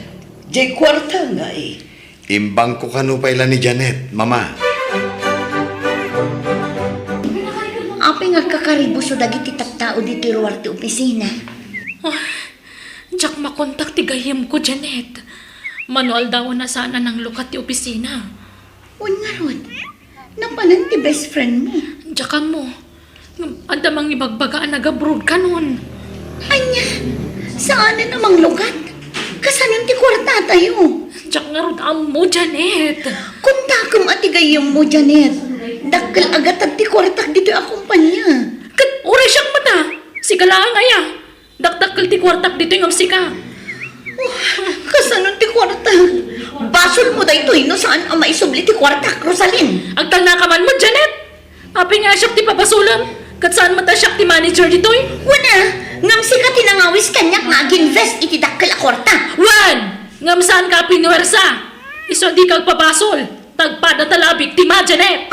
diay kuarta ngay? Imbangko kano pay la ni Janet, Mama. Apay nga agkakaribuso dagiti tattao ditoy ruar ti opisina? Ah, diak makontak ti gayyemko, Janet. Mano aldawen a saan a nanglukat ti opisina. Wen ngarud, napanan ti best friend mo? Diak ammo. Ngem adda mangibagbaga a nag-abroad kanon. Ania? Saanen a manglukat? Kasanon ti kuartatayo? Diak ngarud ammo, Janet. Kontakem a ti gayyemmo, Janet. Dakkel a gatad ti kuartak ditoy a kompania. Ket uray siak met a, sika laeng aya. Dakdakkel ti kuartak ditoy ngem sika. Oh, kasanon ti kuarta? Basolmo daytoy no saan a maisubli ti kuartak, Rosalyn. Agtalnaka man met, Janet. Apay nga siak ti pabasolem, ket saan met a siak ti manager ditoy? Wen a, ngem sika ti nangawis kaniak nga ag-invest iti dakkel a kuarta. Wen, ngem saanka a pinuwersa. Isu a dika agpabasol, ta agpada ta la a biktima, Janet.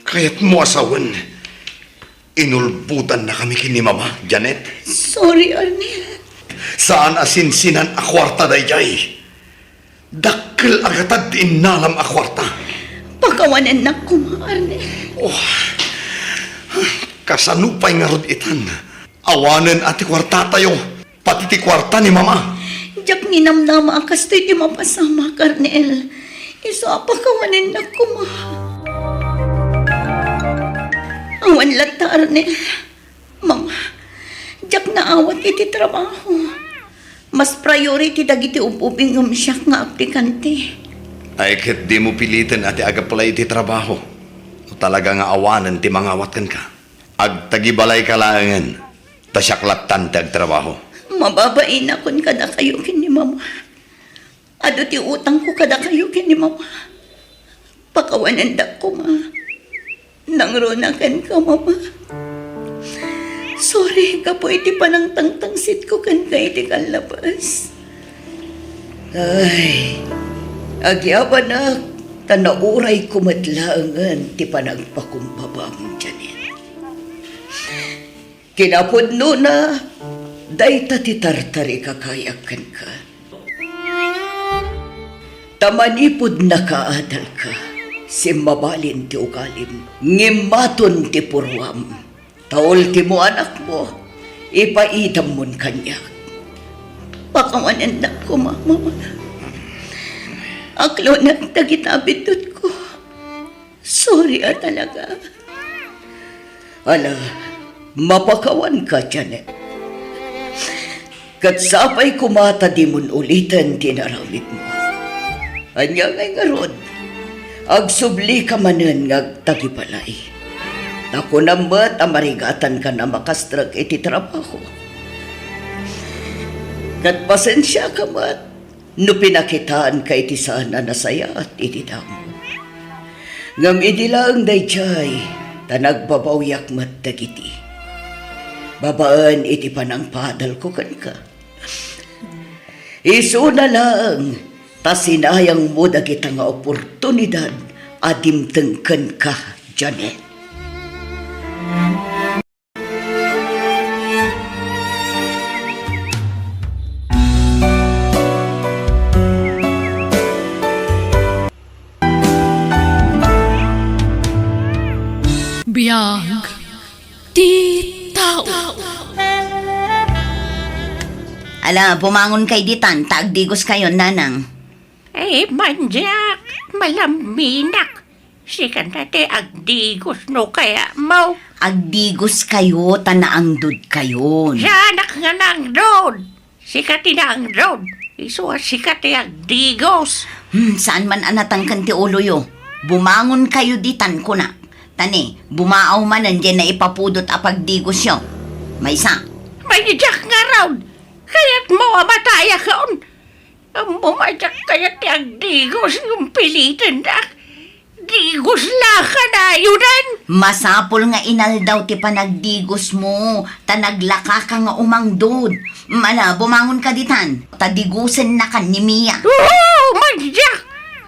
Kayatmo a sawen. Inulbodannakami ken ni Mama, Janet. Sorry, Arnel. Saan a sinsinan a kuarta daydiay. Dakkel a gatad ti innalam a kuarta. Pakawanennak koma, Arnel. Oh, kasano pay ngarud itan? Awanen a ti kuartatayo. Pati ti kuarta ni Mama. Diak ninamnama a kastoy ti mapasamak, Arnel. Isu a pakawanennak koma. Awan latta, Arnel. Mama, diak naawat iti trabaho. Mas priority dagiti ub-ubing ngem siak nga aplikante. Ay, ket dimo piliten a ti ag-apply iti trabaho. No talaga nga awanen ti mangawat kenka, agtagibalayka laengen. Ta siak lattan ti agtrabaho. Mababainakon kadakayo ken ni Mama. Adu ti utangko kadakayo ken ni Mama. Pakawanendak koma. Nangruna kenka, Mama. Sorry gapu iti panangtangtangsitko kenka iti kallabas. Ay, agyabanak, ta naurayko met laengen ti panagpakumbabam, Janet. Kinapudnona, dayta ti tartarikakayak kenka. Ta manipud nakaadalka, simmabalin ti ugalim, ngimmaton ti puruam. Ta ultimo anakmo, ipaidammon kaniak. Pakawanennak koma, Mama. Aklonak dagita a biddutko. Sorry a talaga. Ala, Mapakawanka, Janet. Ket sapay koma ta dimon uliten ti inaramidmo. Ania ngay ngarud? Agsublika manen nga agtagibalay. Ta kunam met a marigatankan a makastrek iti trabaho. Ket pasensiaka met no pinakitaanka iti saan a nasayaat iti damo. Ngem idi laeng daydiay, ta nagbabawiak met dagiti babaen iti panangpadalko kenka. Isuna laeng ta sinayangmo dagita nga oportunidad a dimteng kenka, Janet. Biag ti tao. Ala, bumangon kay ditan, ta agdigos kayon, nanang. Ay, mandiak, malaminak. Sika ti agdigos no kayatmo. Agdigos kayo, ta naangdod kayon. Siak nga naangdod. Sika ti naangdod. Isu a sika ti agdigos. Hmm, saan man a natangken ti uloyo. Bumangon kayo ditan, kuna. Tani, bumaaw manen diay naipapudot a pagdigosyo. Maysa. Mandiak ngarud. Kayatmo a matayakon. Ammom a diak kayat ti agdigos ngem pilitendak. Digos la kanayon. Masapul nga inaldaw ti panagdigosmo, ta naglakaka nga umangdod. Ala, bumangon ka ditan, ta digusennakan ni Mia. Oo, mandiak!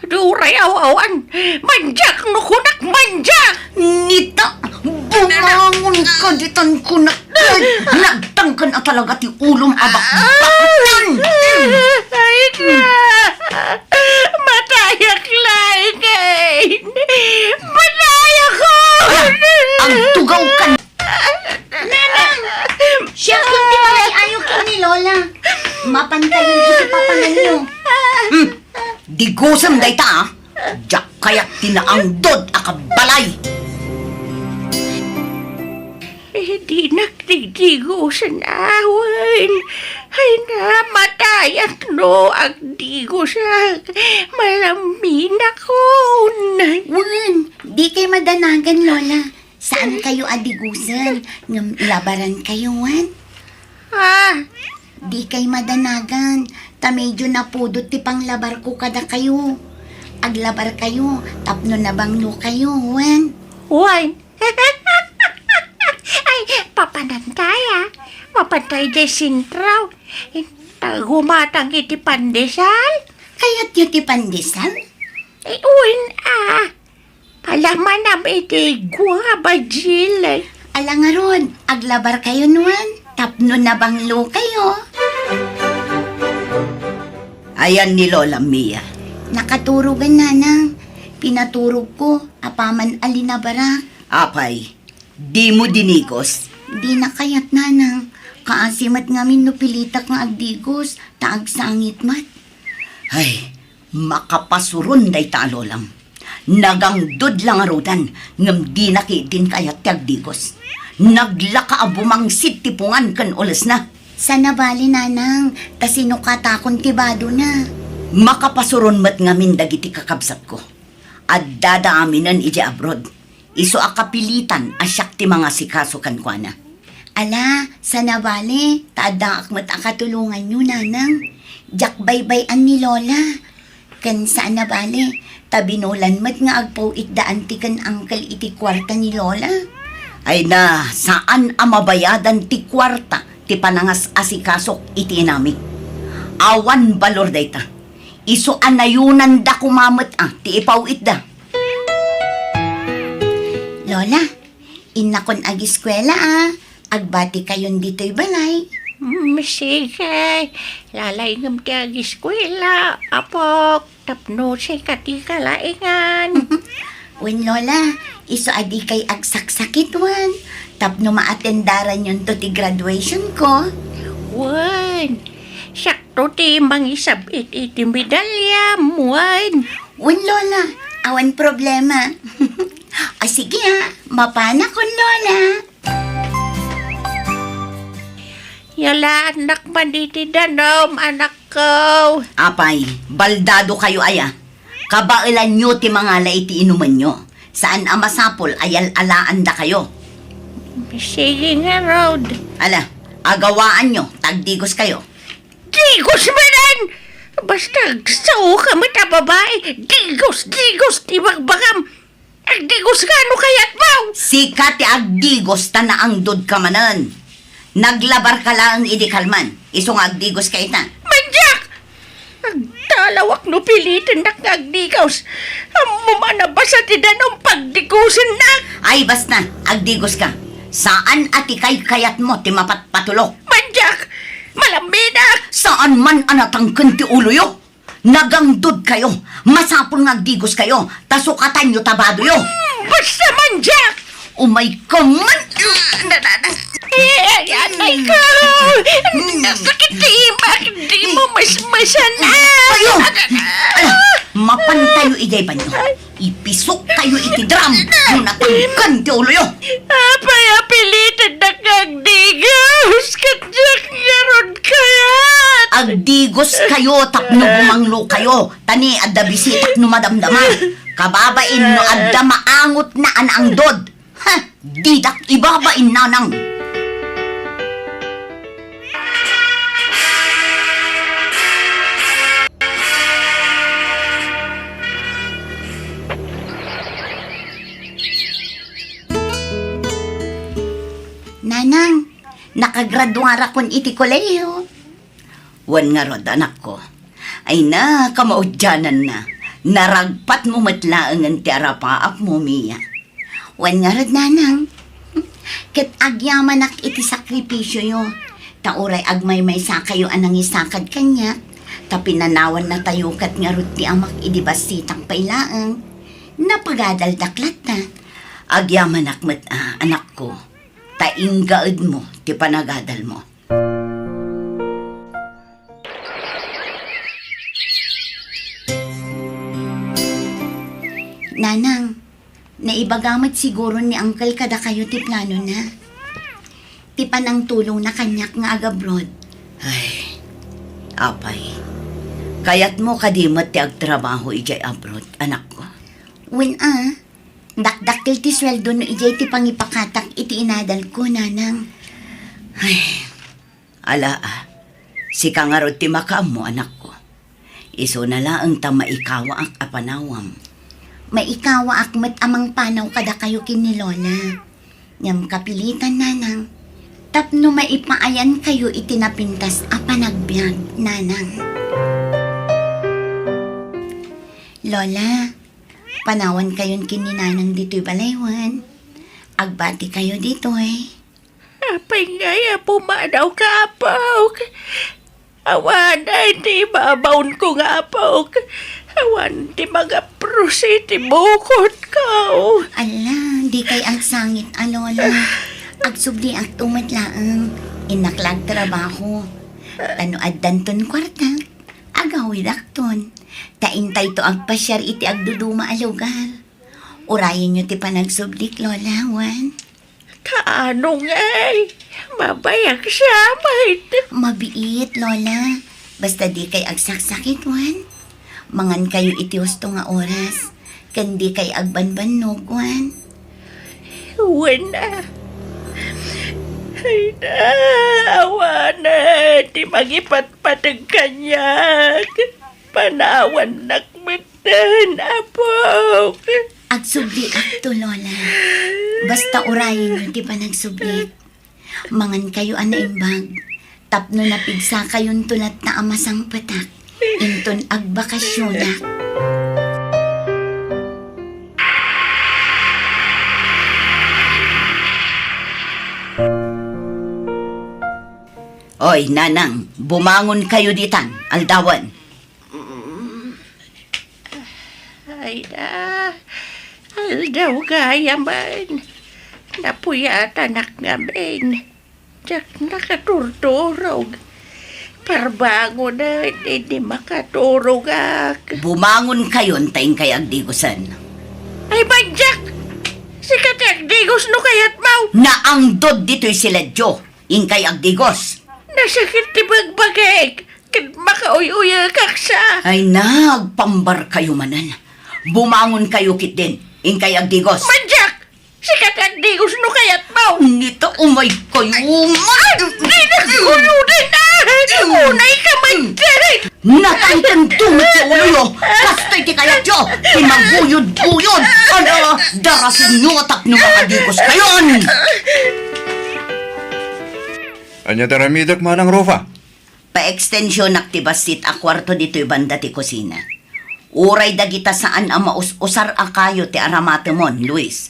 Uray aw-awan, mandiak no kunak mandiak! Nita, bumangon ka ditan kunak. Ay, nagtangken a talaga ti ulom a bakbakan. Ay, na! Matayak laeng, ay! Matayak ko! Ala, agtugaw ka. Nanang! Siak ti mangay-ayo ken ni Lola. Mapantayon iti papanganyo. Hmm. Digosem dayta, a. Diak kayat ti naangdod a kabalay. Eh, dinak digdigosen awen. Ay, namatayak no agdigosak. Malaminakon. Wen, di kay madanagan, Lola. Saan kayo a digosen, ngem labaran kayo, wen? Ah. Di kay madanagan, ta medyo napudot ti panglabarko kadakayo. Aglabar kayo, tapno nabanglo kayo, wen? Wen. Ay, papanantay, a. Mapantay diay sentro. Ta gumatang iti pandesal. Kayatyo ti pandesal? Eh, wen, a. Palamanam iti guava jelly. Ala ngarud, aglabar kayo, wen, tapno nabanglo kayo. Ayan ni Lola Mia. Nakaturogan, Nanang. Pinaturogko, apaman a linabarak. Apay, dimo dinigos? Dina kayat, Nanang. Kaasi met ngamin no pilitak nga agdigos, ta agsangit met. Ay, makapasuron dayta a lolam. Nagangdod la ngaruden, ngem dina ketdin kayat ti agdigos. Naglaka a bumangsit ti pungan ken ulesna. Saan a bale, Nanang, ta sinukatakon ti badona. Makapasuron met ngamin dagiti kakabsatko. Addada aminen idiay abroad. Isu a kapilitan a siak ti mangasikaso kenkuana. Ala, saan a bale, ta addaak met a katulonganyo, Nanang. Diak baybay-an ni Lola. Ken saan a bale, ta binulan met nga agpaw-itdaan ti ken uncle iti kuarta ni Lola. Ay na, saan a mabayadan ti kuarta ti panangas-asikasok iti inamik. Awan balor dayta. Isu a nayonanda koma met a ti ipaw-itda. Lola, innakon agiskuela a. Agbati kayon ditoy balay. Mm, sige. Lalaingem ti agiskuela, apok, tapno sika ti kalaingan. Wen, Lola, isu a dikay agsaksakit, wen, tapno maatendaranyon to ti graduation ko. Wen, siakto ti mangisab-it iti medaliam, wen. Wen, Lola, awan problema. A, sige, a, mapanakon, Lola. Yalaannak man iti danum, anakko. Apay, baldado kayo aya. Kabaelanyo ti mangala iti inumenyo. Saan a masapul a yal-alaandakayo. Sige ngarud. Ala, agawaanyo, ta agdigos kayo. Digos manen! Basta agsaoka met a babai, digos, digos ti bagbagam. Agdigos ka no kayatmo! Sika ti agdigos ta naangdodka manen. Naglabarka laeng idi kalman, isu nga agdigoska ita. Mandiak! Agtalawak no pilitennak nga agdigos. Ammom a nabasa ti danum pagdigosennak. Ay, basta, agdigoska. Saan a ti kaykayatmo ti mapatpatulok. Mandiak! Malamminak! Saan man a natangken ti uloyo. Nagangdod kayo. Masapul nga agdigos kayo. Ta sukatanyo ta badoyo. Mm, basta mandiak! Umay ka man! Eh, anay ko! Nasakit ti imak! Di mo masmasan! Kayo! Ala, mapantayo idiay banyo. Ipisok kayo iti drum no natangken ti uloyo. Apay a pilitendak nga agdigos? Ket diak ngarud kayat. Agdigos kayo tapno bumanglo kayo. Tani adda bisitak no madamdama. Kababain no adda maangotna a naangdod. Ha! Didak ibabain, nanang. Nanang, nakagraduarakon iti kolehiyo. Wen ngarud, anakko. Ay na, kamaudiananna. Naragpatmo met laengen ti arapaapmo, Mia. Wen ngarud, nanang. Ket agyamanak iti sakripisioyo. Ta uray agmaymaysakayo a nangisakad kaniak, ta pinanawannatayo ket ngarud ti amak idi bassitak pay laeng. Napagadaldak latta. Agyamanak met a, anakko. Ta inggaedmo ti panagadalmo. Nanang, naibaga met siguro ni Uncle kadakayo ti planona. Ti panangtulongna kaniak nga agabroad. Ay, apay. Kayatmo kadi met ti agtrabaho idiay abroad, anakko? Wen a, dakdakkel ti sueldo no idiay ti pangipakatak iti inadalko, nanang. Ay, Ala, a, sika ngarud ti makaammo, anakko. Isuna laeng ta maikawaak a panawam. Maikawaak met a mangpanaw kadakayo ken ni Lola. Ngem kapilitan, nanang, tapno maipaayankayo iti napintas a panagbiag, nanang. Lola, panawankayon ken ni nanang ditoy balay wen. Agbatikayo ditoy. Apay ngay a pumadawka, apok? Awan ti ibabaonko nga apok. Awan ti magaprus iti bukotko. Ala, dikay agsangit a, Lola. Agsubliakto met laeng. Innak la agtrabaho. Ta no addanton kuarta, agawidakton. Ta intayto agpasiar iti agduduma a lugar. Urayenyo ti panagsublik, Lola, wen? Kaano ngay? Mabayag siya, maid. Mabiit, Lola. Basta dikay agsaksakit, wen? Mangankayo iti husto nga oras, ken dikay agbanbannog, wen? Wen a. Ay na, awan ti mangipatpateg kaniak. Panawannak met Ten, apok. Agsubliakto, Lola. Basta urayenyo ti panagsublik. Mangankayo a naimbag. Tapno napigsakayonto latta a masangpetak, inton agbakasionak. Oy, nanang, bumangon kayo ditan, aldawen. Mm. Ay na, aldaw gayamen. Napuyatanak ngamin. Diak nakaturturog. Parbangonen idi makaturogak. Bumangon kayon ta inkay agdigosen. Ay, badiak! Sika ti agdigos no kayatmo! Naangdod ditoy siledyo. Inkay agdigos. Nasakit ti bagbagik, ket makauy-uyekak sa. Ay, nagpambar kayo manen. Bumangon kayo ketdin. Inkay agdigos. Madiak! Sika ti agdigos no kayatmo. Nita, umay kayo man. Ay, di nagkulo din, ah! Unay ka man, Jared! Natangken to met ti uloyo. Kastoy ti kayatyo. Ti maguyod-uyod. Ala, darasenyo tapno makadigos kayon. Ania ti aramidek, Manang Rufa? Paekstensionak ti bassit a kuarto ditoy banda ti kusina. Uray dagita saan a maus-usar a kayo ti aramatemon, Luis.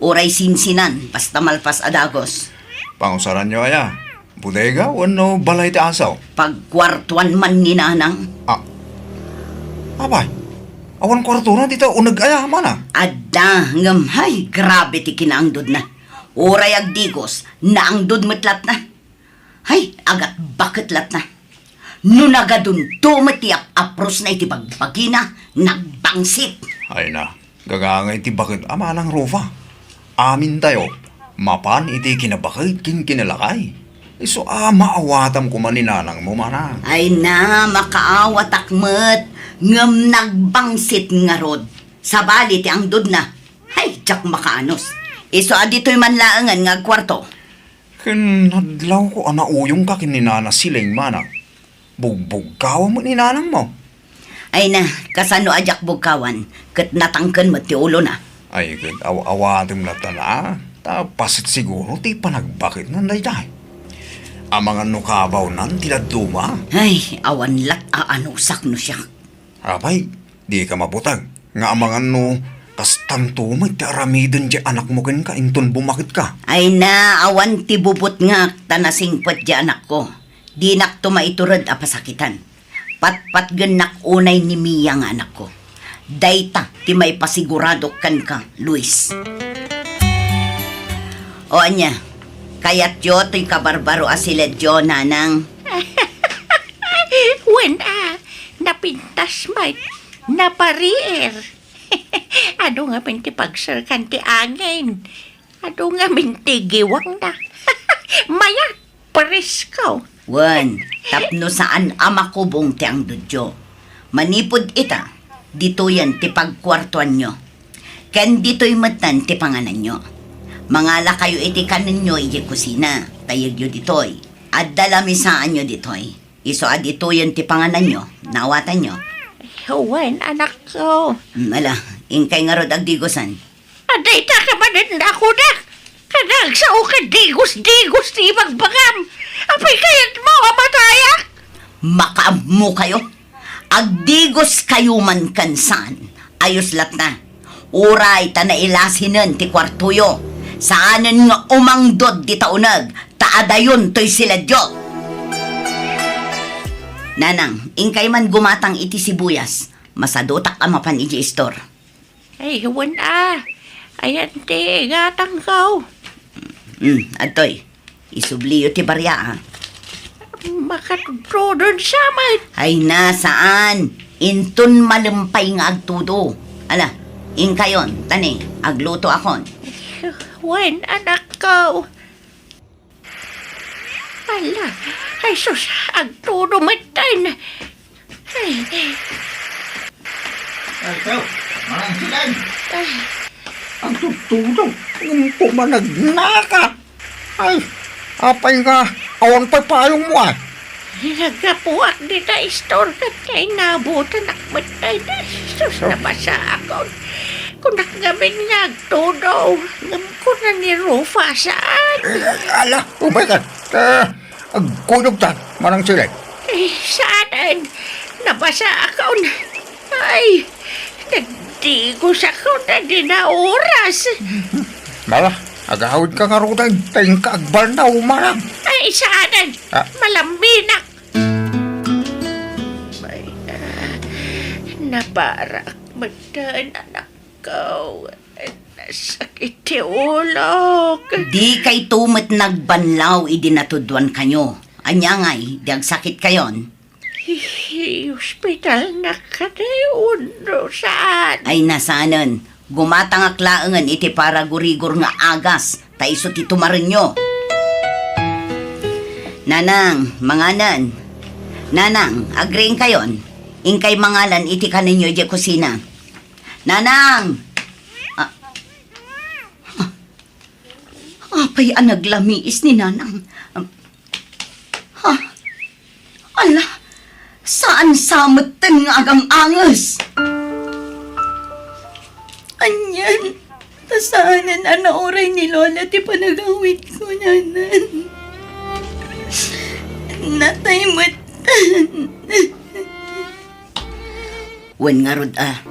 Uray sinsinan, basta malpas a dagos. Pangusaranyo aya? Bodega wenno balay ti asaw? Pagkuartuan man ni Nanang. Ah. Apay, awan kuartona dita uneg aya, Manang? Adda, ngem hay, grabe ti kinaangdodna. Uray agdigos, naangdod met latna. Hay, agatbaket latna. No nagadunto met ti ap-aprosna iti bagbagina, nagbangsit. Ay na, gagangay ti baket a Manang Rufa. Amintayo, mapan iti kinabaket ken kinalakay. Isu a maawatam koma ni nanangmo, Manang. Ay na, makaawatak met, ngem nagbangsit ngarud. Sabali ti angdodna. Hay, diak makaanus. Isu a ditoy man laengen nga agkuarto. Ken nadlawko a nauyongka ken ni Nana Sileng, Manang. Bugbugkawan met ni nanangmo. Ay na, kasano a diak bugkawan, ket natangken met ti ulona. Ay, ket aw-, awatem lattan a, ta paset siguro ti panagbaketnan daydiay. Amangan no kabawnan ti dadduma. Ay, awan lat a anusak no siak. Apay, dika mabuteng nga amangan no kastanto met ti aramiden ti anakmo kenka inton bumaketka. Ay na, awan ti bubutngak ta nasingpet ti anakko. Dinakto maitured a pasakitan. Patpatgennak unay ni Mia nga anakko. Dayta ti maipasiguradok kenka, Luis. O ania, kayatyo toy kabarbaro a siledyo, Nanang? Wen a, napintas met, napariir. Adu ngamin ti pagserkan ti angin. Adu ngamin ti giwangna. Mayat, presko. Wen, tapno saan a makubong ti angdodyo. Manipud ita, ditoyen ti pagkuartuanyo. Ken ditoy metten ti pangananyo. Mangalakayo iti kanenyo idiay kusina, ta yegyo ditoy. Adda lamisaanyo ditoy. Isu a ditoyen ti pangananyo, naawatanyo? Wen, anakko. Mm, ala, inkay ngarud agdigosan. Adda ita ka manen nakunak. Kanagsao ka digos-digos ti ibagbagam. Apay kayatmo a matayak? Makaammo kayo. Agdigos kayo man ken saan. Ayos latna. Uray ta nailasinen ti kuartoyo. Saanen nga umangdod dita uneg, ta adayon toy siledyo. Nanang, inkay man gumatang iti sibuyas. Masadutak a mapan iti istor. Ay, wen a. Ayan ti gatangko. Hmm, adtoy. Isubliyo ti baria, a. Makatudon sa met. Ay na, saan? Inton malem pay nga agtudo. Ala, inkayon, tani, aglutoakon. Wen, anakko. Ala, ay sus, agtudo metten. Ay. Ay, ikaw, Manang Silen. Ay. Agtudtudo, ngem pumanagnaka. Ay, apay nga, awan pay payongmo, a? Naggapuak dita istor ket nainabotanak met dayta. Sus, nabasaakon. Kunak ngamin nga agtudo, ngem kuna ni Rufa, saan? Eh, ala, umay ka. Eh, agkuyogtan, Manang Silen. Eh, saanen? Nabasaakon. Ay, nagdigosakon a di naoras. Mala, agawidka ngaruden, ta inka agbalnaw, Manang. Ay, saanen? Ah. Malaminak. Ay, ah, nabarak metten, anakko. Nasakit ti ulok. Dikayto met nagbanlaw idi natuduankayo. Ania ngay, di agsakitkayon? Iospitalnak kadi wenno saan? Ay, saanen. Gumatangak laengen iti paragurigor nga agas, ta isu ti tumarenyo. Nanang, manganen. Nanang, agriingkayon. Inkay mangalan iti kanenyo idiay kusina. Nanang! A-, a-, apay a naglamiis ni Nanang? Ha? Ala, saan sa metten nga agang-anges? Anian, ta saanen a nauray ni Lola ti panagawidko, Nanang. Natay metten. Wen ngarud a,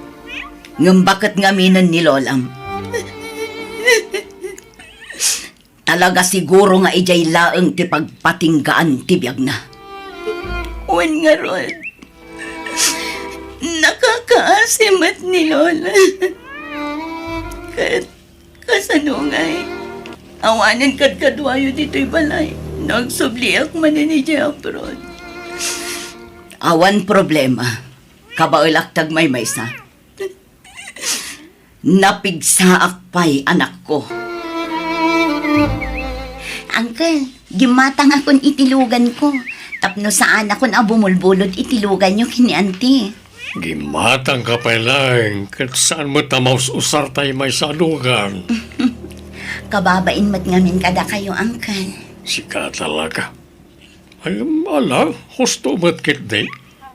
ngem baket ngaminen ni Lolam. Talaga siguro nga idiay laeng ti pagpatinggaan ti biagna. Wen ngarud, nakakaasi met ni Lola. Ket kasano ngay? Awanen kadkaduayo ditoy balay. Nagsubliak manen idiay abroad. Awan problema. Kabaelak ti agmaymaysa. Napigsaak pay, anakko. Uncle, gimmatangakon iti luganko. Tapno saanakon a bumulbulod iti luganyo ken ni Auntie. Gimmatangka pay laeng, ket saan met a maus-usar tay maysa a lugan. Kababain met ngamin kadakayo, Uncle. Sika talaga. Ay, ala, husto met ketdi.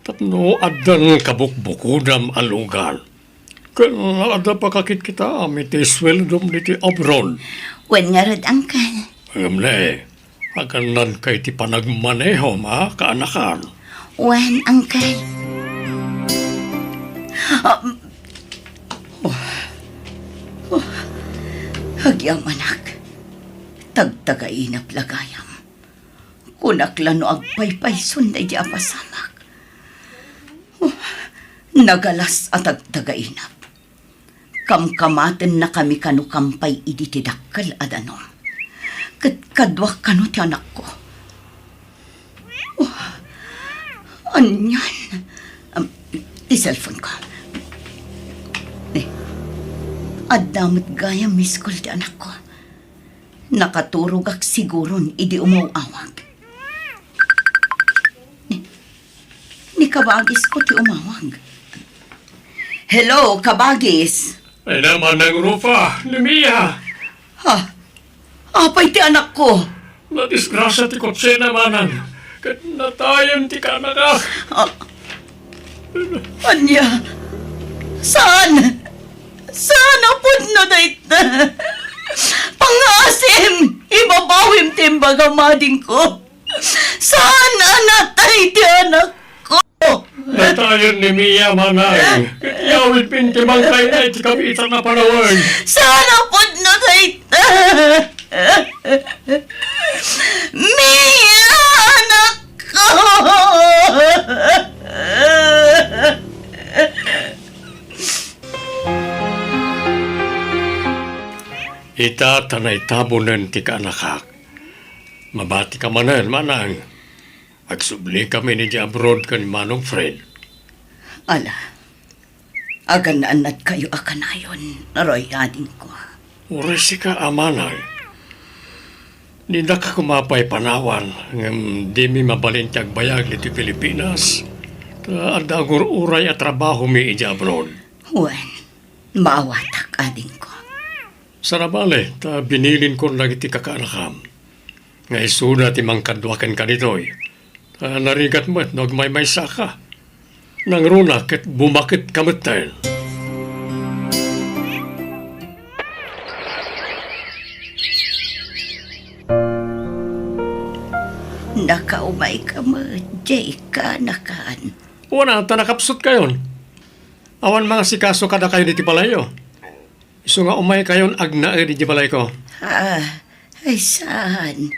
Tapno addan kabukbukodam a lugan. Ken adda pakakitkitaam iti sueldom ditoy abroad. Wen ngarud, Uncle. Ngem ne, agannadka iti panagmanehom, a, kaanakan. Wen, Uncle. Ah, oh, oh, agyamanak. Tagtagainap la gayam. Kunak la no agpaypayson daydi a pasamak. Oh, nagalas a tagtagainap. Kamkamatennakami kano kampay idi ti dakkel a danum. Ket kaduak kano ti anakko. Oh, anian? Am, ti cellphone ko. Eh, adda met gayam miss call ti anakko. Nakaturogak siguron idi umaw-awag. Ni, ni kabagisko ti umawag. Hello, kabagis. Ay naman, Nang Rufa, ni Mia. Ha? Apay ti anakko? Nadisgrasya ti kotsena, manang. Ket natayen ti kaanakak. Ah, ania? Saan? Saan a pudno dayta? Pangngaasim! Ibabawim ti imbagam, adingko. Saan a natay ti anakko? Natayen ni Mia, manang. Ket yawid pin ti mangkayna iti kabiitan a panawen. Saan a pudno dayta? Mia, anakko! Ita ta naitabonen ti kaanakak. Mabatika manen, manang. Agsublikami idiay abroad ken Manong Fred. Ala, agannaannadkayo a kanayon, Roy, adingko. Uray sika a manang. Didaka koma pay panawan, ngem dimi mabalin ti agbayag ditoy Pilipinas. Ta adda agur-uray a trabahomi idiay abroad. Wen, maawatak, adingko. Saan a bale, ta binilinkon dagiti kakaanakam nga isuda ti mangkadua kenka ditoy. Ta narigat met no agmaymaysaka. Nangruna ket bumaketka metten. Nakaumayka met, Jay, kaanakan. Wen a, ta nakapsutkayon. Awan mangasikaso kadakayo ditoy balayyo. Isu nga umaykayon agnaed idiay balayko. Ah, ay saan?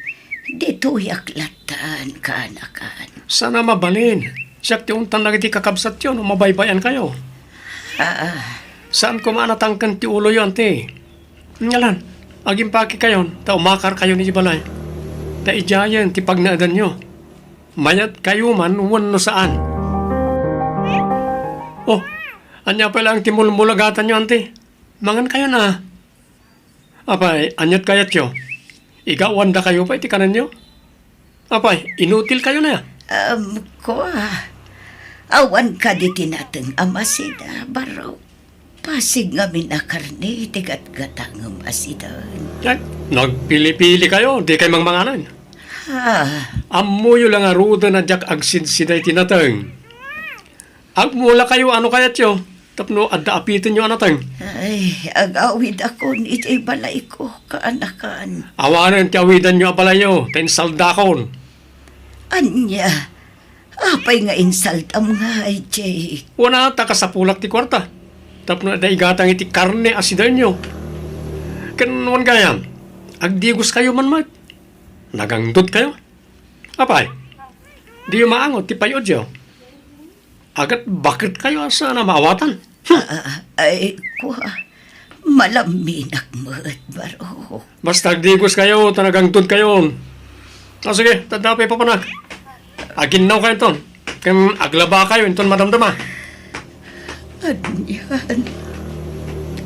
Ditoyak lattan, kaanakan. Saan a mabalin. Siak ti untan dagiti kakabsatyo no mabaybay-ankayo. Ah. Saan koma a natangken ti uloyo, anti. Ngalan, agimpakekayon, ta umakarkayon idiay balay. Ta idiayen ti pagnaedanyo. Mayatkayo man wenno saan. Oh, ania pay laeng ti mulmulagatanyo, anti? Mangankayon a. Apay, ania't kayatyo? Igawandakayo pay ti kanenyo? Apay, inutil kayo na ya? Um, kua, awan kadi ti nateng a masida, baro. Pasig ngamin a karne ti gatgatangem a sidan. Ay, nagpili-pili kayo, di kay mangmanganan. Ha? Ammoyo la ngaruden a diak agsidsida iti nateng. Agmula kayo, ano kayatyo? Tapno adda apitenyo a nateng. Ay, agawidakon iti balayko, kaanakan. Awanen ti awidanyo a balayyo, ta insaldakon. Ania? Apay nga insaldam ngay, Jake? Wana ta kasapulak ti kuarta. Tapno adda igatang iti karne a sidanyo. Ken wan gayam, agdigos kayo man met. Nagangdod kayo. Apay, diyo maangot ti pay-odyo? Agat baket kayo a saan a maawatan. Hmm. Ah, ah, ay, kua, malamminak met, baro. Basta agdigos kayo, ta nagangtod kayon. Ah, sige, tadda pay papanak. Aginnaw kayo ton. Ken aglaba kayo inton madamdama. Anian?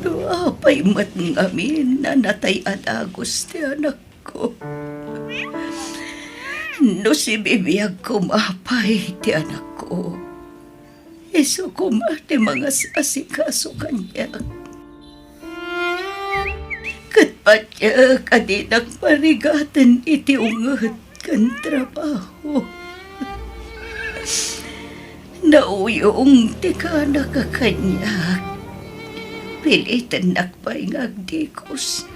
No apay met ngamin a natay a dagus ti anak ko. No sibibiag koma pay ti anakko, isu koma ti mangas-asikaso kaniak. Ket patiek a dinak marigaten iti unget ken trabaho. Nauyong ti kanak a kaniak. Pilitennak pay nga agdigos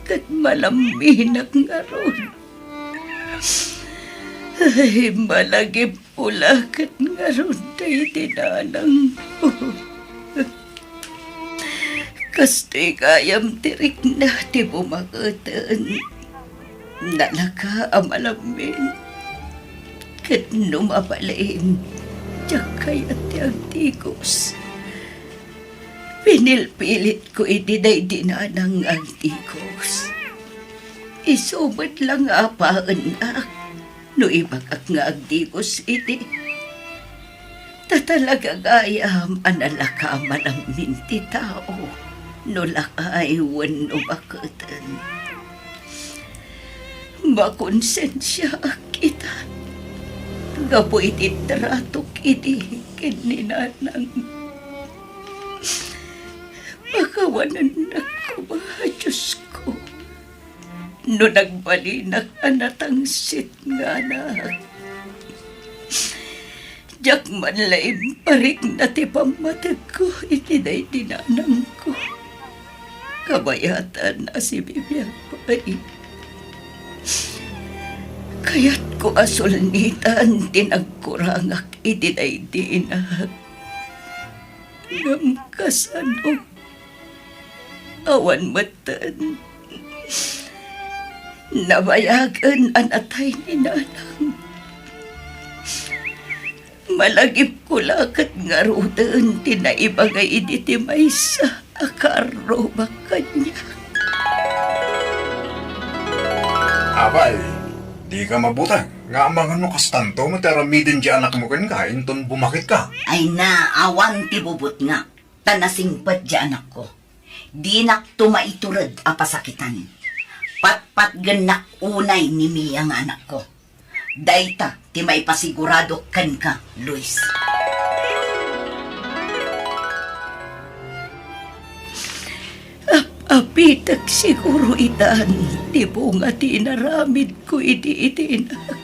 ket malamminak ngarud. Ay, malagipko la ket ngarud daydi nanangko. Kastoy gayam ti rikna ti bumaketen. Nalaka a malammin. Ket no mabalin, diak kayat ti agdigos. Pinilpilitko iti daydi nanang nga agdigos. Isu met la nga apaennak no ibagak nga agdigos idi. Ta talaga gayam a nalaka a malammin ti tao no lakay wenno baketen. Makonsensiaak ita gapu iti tratok idi ken ni nanang. Pakawanennak koma, Diosko, no nagbalinak a natangsit nga anak. Diak man la imparikna ti pammategko iti daydi nanangko. Kabayatan a sibibiag pay. Kayatko a sulnitan ti nagkurangak iti daydi inak. Ngem kasano? Awan metten. Nabayagen a natay ni nanang. Malagipko la ket ngaruden ti naibaga idi ti maysa a kaarrubak kaniak. Apay, dika mabuteng nga amangan no kastanto met ti aramiden ti anakmo kenka inton bumaketka. Ay na, awan ti bubutngak, ta nasingpet ti anakko. Dinakto maitured a pasakitan. Patpatgennak unay ni Mia nga anakko. Dayta ti maipasiguradok kenka, Luis. Ap-apitek siguro itan ti bunga ti inaramidko idi idinak.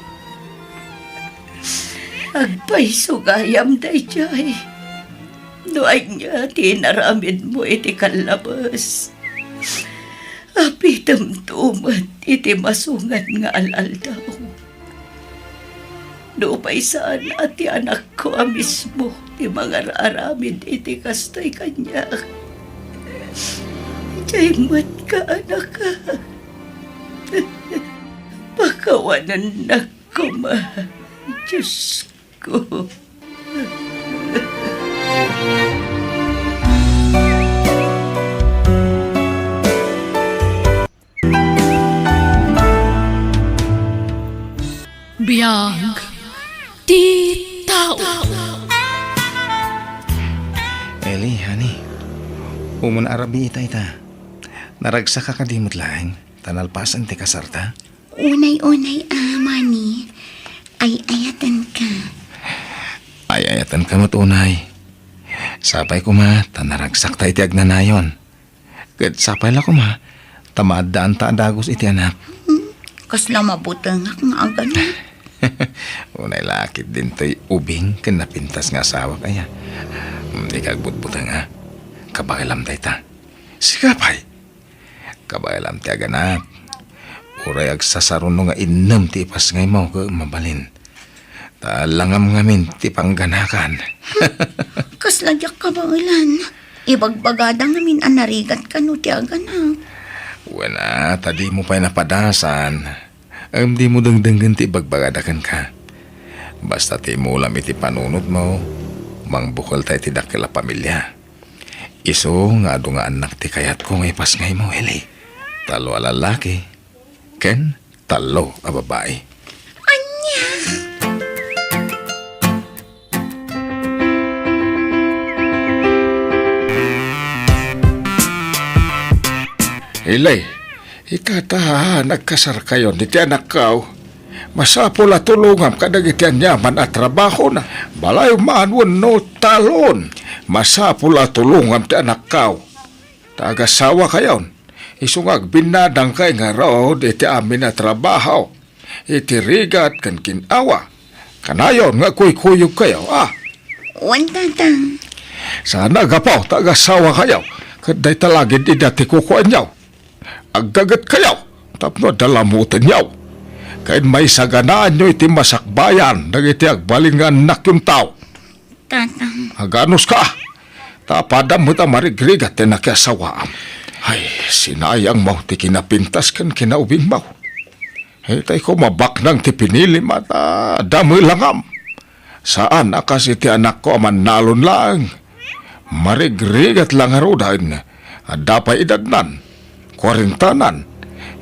Agpayso gayam daydiay. No ania ti inaramidmo iti kallabes, apitemto met iti masungan nga al-aldaw. Nupay saan a ti anakko a mismo ti mangar-aramid iti kastoy kaniak, diay met kaanaka. Pakawanennak koma, Diosko. Biag ti tao. Eli, honey, umuna a rabii ita. Naragsaka kadi met laeng ta nalpasen ti kasarta? Unay-unay a, Manny. Ay-ayatenka. Ay-ayatenka met unay. Sapay koma ta naragsakta iti agnanayon. Ket sapay la koma ta maaddaanta a dagus iti anak. Hmm, kasla mabutengak nga agana. Unay la ket dintoy ubing ken napintas nga asawak aya. Hmm, dika agbutbuteng a. Kabaelam dayta. Sika pay. Kabaelam ti aganak. Uray agsasaruno nga innem ti ipasngaymo ket mabalin. Ta langam ngamin ti pangganakan. Kasla diak kabaelan. Ibagbagada ngamin a narigat kano ti aganak. Wen a, ta dimo pay napadasan. Ngem dimo dengdenggen ti ibagbagada kenka. Basta ti imulam iti panunotmo, mangbukelta iti dakkel a pamilia. Isu nga adu nga annak ti kayatko nga ipasngaymo, Eli. Tallo a lallaki ken tallo a babai. Ania? Eli, ita ta nagkasarkayon iti anakko. Masapul a tulongam kadagiti aniaman a trabahona. Balay man wenno talon. Masapul a tulongam ti anakko. Ta agasawakayon. Isu nga agbinnadangkay ngarud iti amin a trabaho. Iti rigat ken gin-awa. Kanayon nga kuykuyogkayo, a? Wen, Tatang. Saan a gapu ta agasawakayo. Ket dayta la gid ida ti kukuanyo. Aggagetkayo tapno adda lamutenyo ken maisaganaanyo iti masakbayan dagiti agbalin nga annakyon tao. Tatang. Aganuska! Ta apadam met a marigrigat ti nakiasawaam. Ay, sinayangmo ti kinapintas ken kinaubingmo. Itay koma baknang ti pinilim a ta damelangam. Saan a kas iti anakko a mannalon laeng. Marigrigat la ngaruden. Adda pay edadnan. Kuarentanan.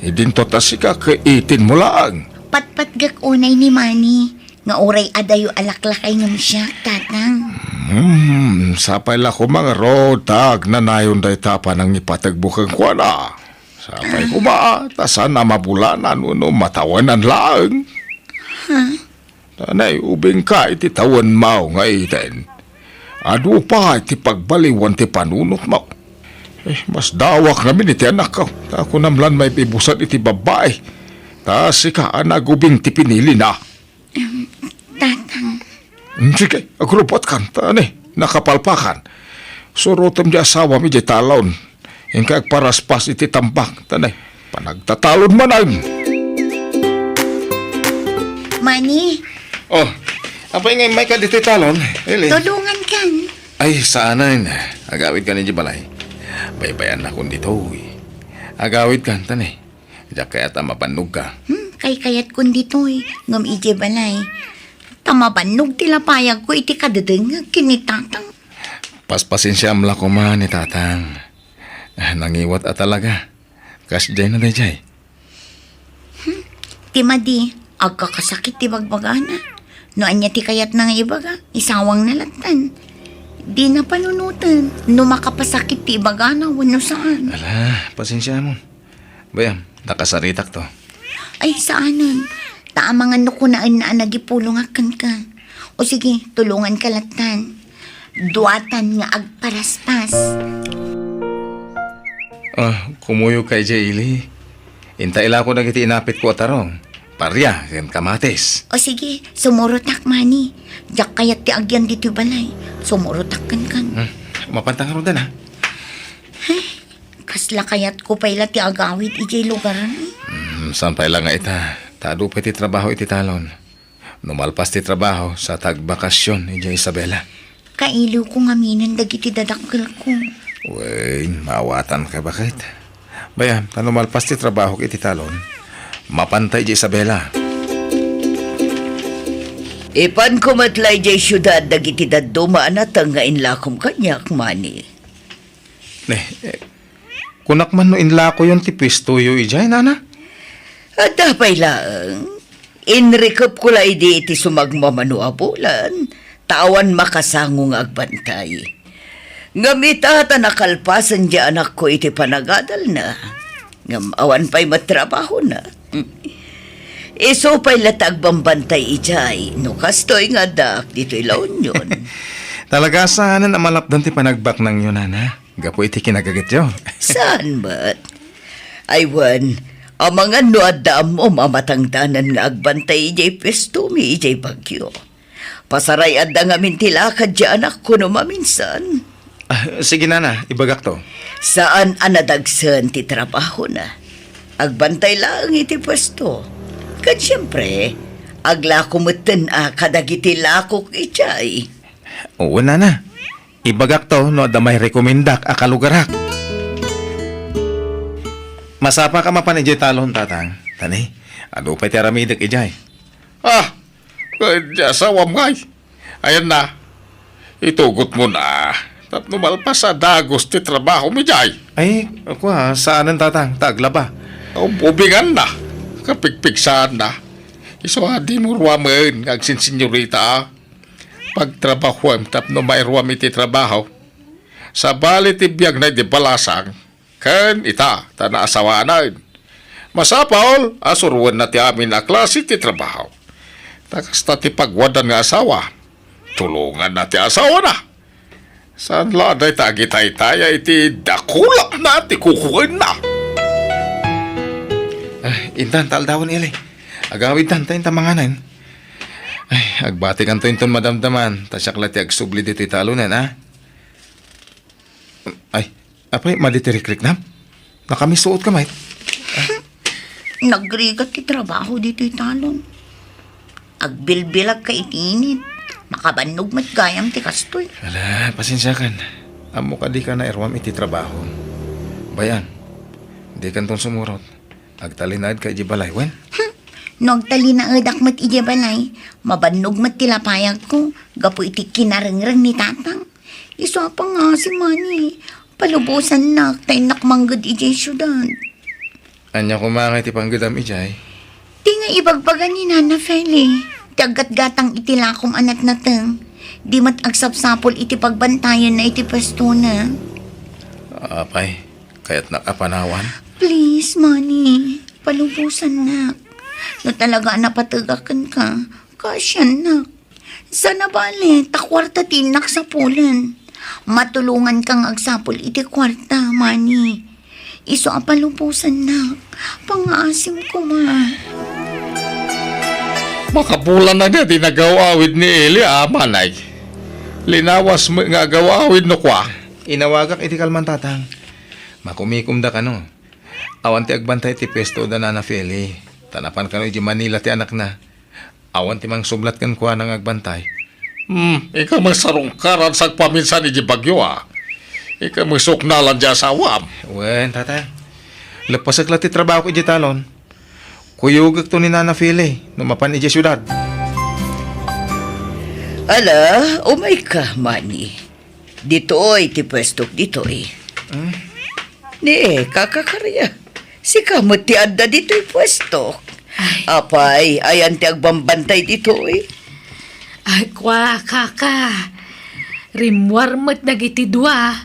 Idinto ta sika ket eighteen mo laeng. Patpatgek unay ni Manny nga uray adayo a laklakay ngem siak, Tatang. Hmm, sapay la koma ngarud ta agnanayon dayta a panangipategmo kenkuana. Sapay koma, ta saan a mabulanan wenno matawenan laeng. Ha? Tanay, ubingka iti tawenmo nga eighteen. Adu pay ti pagbaliwan ti panunotmo. Eh, masdawak ngamin iti anakko. Ta kunam lan maibusad iti babbai. Ta sika a nagubing ti pinilina. Em, Tatang. Mm, sige, agrupatkan. Ta ni, nakapalpakan. Surotem ti asawam idiay talon. Inka agparaspas iti tambak. Ta ni, panagtatalon manen. Manny. Oh, apay nga immayka ditoy talon, Eli? Tulongankan. Ay, saanen. Agawidkan idiay balay. Baybayanakon ditoy. Agawidkan, ta ni. Diak kayat a mabannogka. Hmm, kaykayatkon ditoy, ngem idiay balay. Ta mabannog ti lapayagko iti kadedengngeg ken ni Tatang. Paspasensiaam la koma ni Tatang. Ah, nangiwat a talaga. Kasdiay na daydiay. Hmm, ti madi, agkakasakit ti bagbagana. No ania ti kayatna nga ibaga, isawangna lattan. Dina panunoten no makapasakit ti ibagana wenno saan. Ala, pasensiamon. Bayam, nakasaritakto. Ay, saanen. Ta amangan no kunaenna a nagipulongak kenka. O sige, tulonganka lattan. Duatan nga agparaspas. Ah, kumuyogka idiay ili. Inta ilako dagiti inapitko a tarong, paria, ken kamatis. O sige, sumurotak, Manny. Diak kayat ti agyan ditoy balay. Sumurotak kenkan. Hmm, mapanta ngaruden, ha? Ay, kasla kayatko pay la ti agawid idiay lugarmi. Hmm, saan pay la nga ita? Ta adu pay ti trabaho iti talon. No malpas ti trabaho, sa ta agbakasyon idiay Isabela. Kailiwko ngaminen dagiti dadakkelko. Wen, maawatanka, baket. Bayam, ta no malpas ti trabahok iti talon, mapanta idiay Isabela. Ipanko met la idiay siudad dagiti dadduma a nateng nga inlakom kaniak, Manny. Ne, eh, kunak man no inlakoyon ti puestoyo idiay, nana? Adda pay laeng. Inrikepko la idi iti sumagmamano a bulan, ta awan makasango nga agbantay. Ngem ita ta nakalpasen ti anakko iti panagadalna, ngem awan pay met trabahona. Isu pay la ta agbambantay idiay, no kastoy nga addaak ditoy La Union. Talaga saanen a malapdan ti panagbaknangyo, nana, gapu iti kinagagityo. Saan met? Ay wen, amangan no adda ammom a matangdanan nga agbantay idiay puestomi idiay Baguio. Pasaray-adda ngamin ti lakad ti anakko no maminsan. Ah, sige, nana, ibagakto. Saan a nadagsen ti trabahona. Agbantay laeng iti puesto. Ket siempre, aglako metten a kadagiti lakok idiay. Oo, nana. Ibagakto no adda mairekomendak a kalugarak. Masapaka mapan idiay talon, tatang. Tani, adu pay ti aramidek idiay. Ah, ket ti asawam ngay. Ayan na. Itugotmo na. Tapno malpas a dagus ti trabahom idiay. Ay, kua, saanen, tatang, ta aglaba. Ub-, ubinganna. Kapigpigsaanna. Isu a dimo ruamen nga agsinsinyorita. Pagtrabahuem tapno mairuam iti trabaho. Sabali ti biagna idi balasang, ken ita, ta naasawanen. Masapul a suroenna ti amin a klase ti trabaho. Ta kasta ti pagwaddan nga asawa, tulonganna ti asawana. Saan la dayta agitaytaya iti dakulapna ti kukuenna? Ah, intan, ta aldawen, Eli. Agawidtan, ta intan manganen. Ay, agbatikanto inton madamdaman, ta siak la ti agsubli ditoy talonen, a? Ay, apay, madi ti rikriknam? Nakamisuotka met? Nagrigat ti trabaho ditoy talon. Agbilbilagka iti init. Makabannog met gayam ti kastoy. Ala, pasensiakan. Ammok a dika nairuam iti trabaho. Bay-am, dikanton sumurot. Agtalinaedka idiay balay, wen? Hmm. No agtalinaedak met idiay balay, mabannog met ti lapayagko gapu iti kinarengreng ni tatang. Isu a pangngaasim, mani, palubosannak ta innak mangged idiay siudad. Ania koma ngay ti panggedam idiay? Ti nga ibagbaga ni Nana Feli, ti aggatgatang iti lakom a natnateng. Di met agsapsapul iti pagbantayanna iti puestona. Apay, kayatnak a panawan? Please, mani, palubosannak. No talaga a napategak kenka, kaasiannak. Saan a bale, ta kuarta ti innak sapulen. Matulonganka nga agsapul iti kuarta, mani. Isu a palubosannak. Pangngaasim koma. Makapulan na nga di nagaw-awid ni Eli, a, manay. Linawas met nga agaw-awid no kua. Inawagak iti kalman, tatang. Makumikomda kano. Awan ti agbantay iti puesto da Nana Feli. Ta napan kano iti Manila ti anakna. Awan ti mangsublat kenkuana nga agbantay. Hmm, inka met sarungkaran sagpaminsan iti Baguio, a. Inka met suknalan ti asawam. Wen, tata. Leppasek la ti trabahok iti talon. Kuyogekto ni Nana Feli no mapan iti siudad. Ala, umayka, mani. Ditoy ti puestok ditoy. Hmm? Ni, kakakaria. Sika met ti adda ditoy puestok. Ay. Apay, ayan ti agbambantay ditoy? Ay, kua, kaka. Rimmuar met dagiti dua.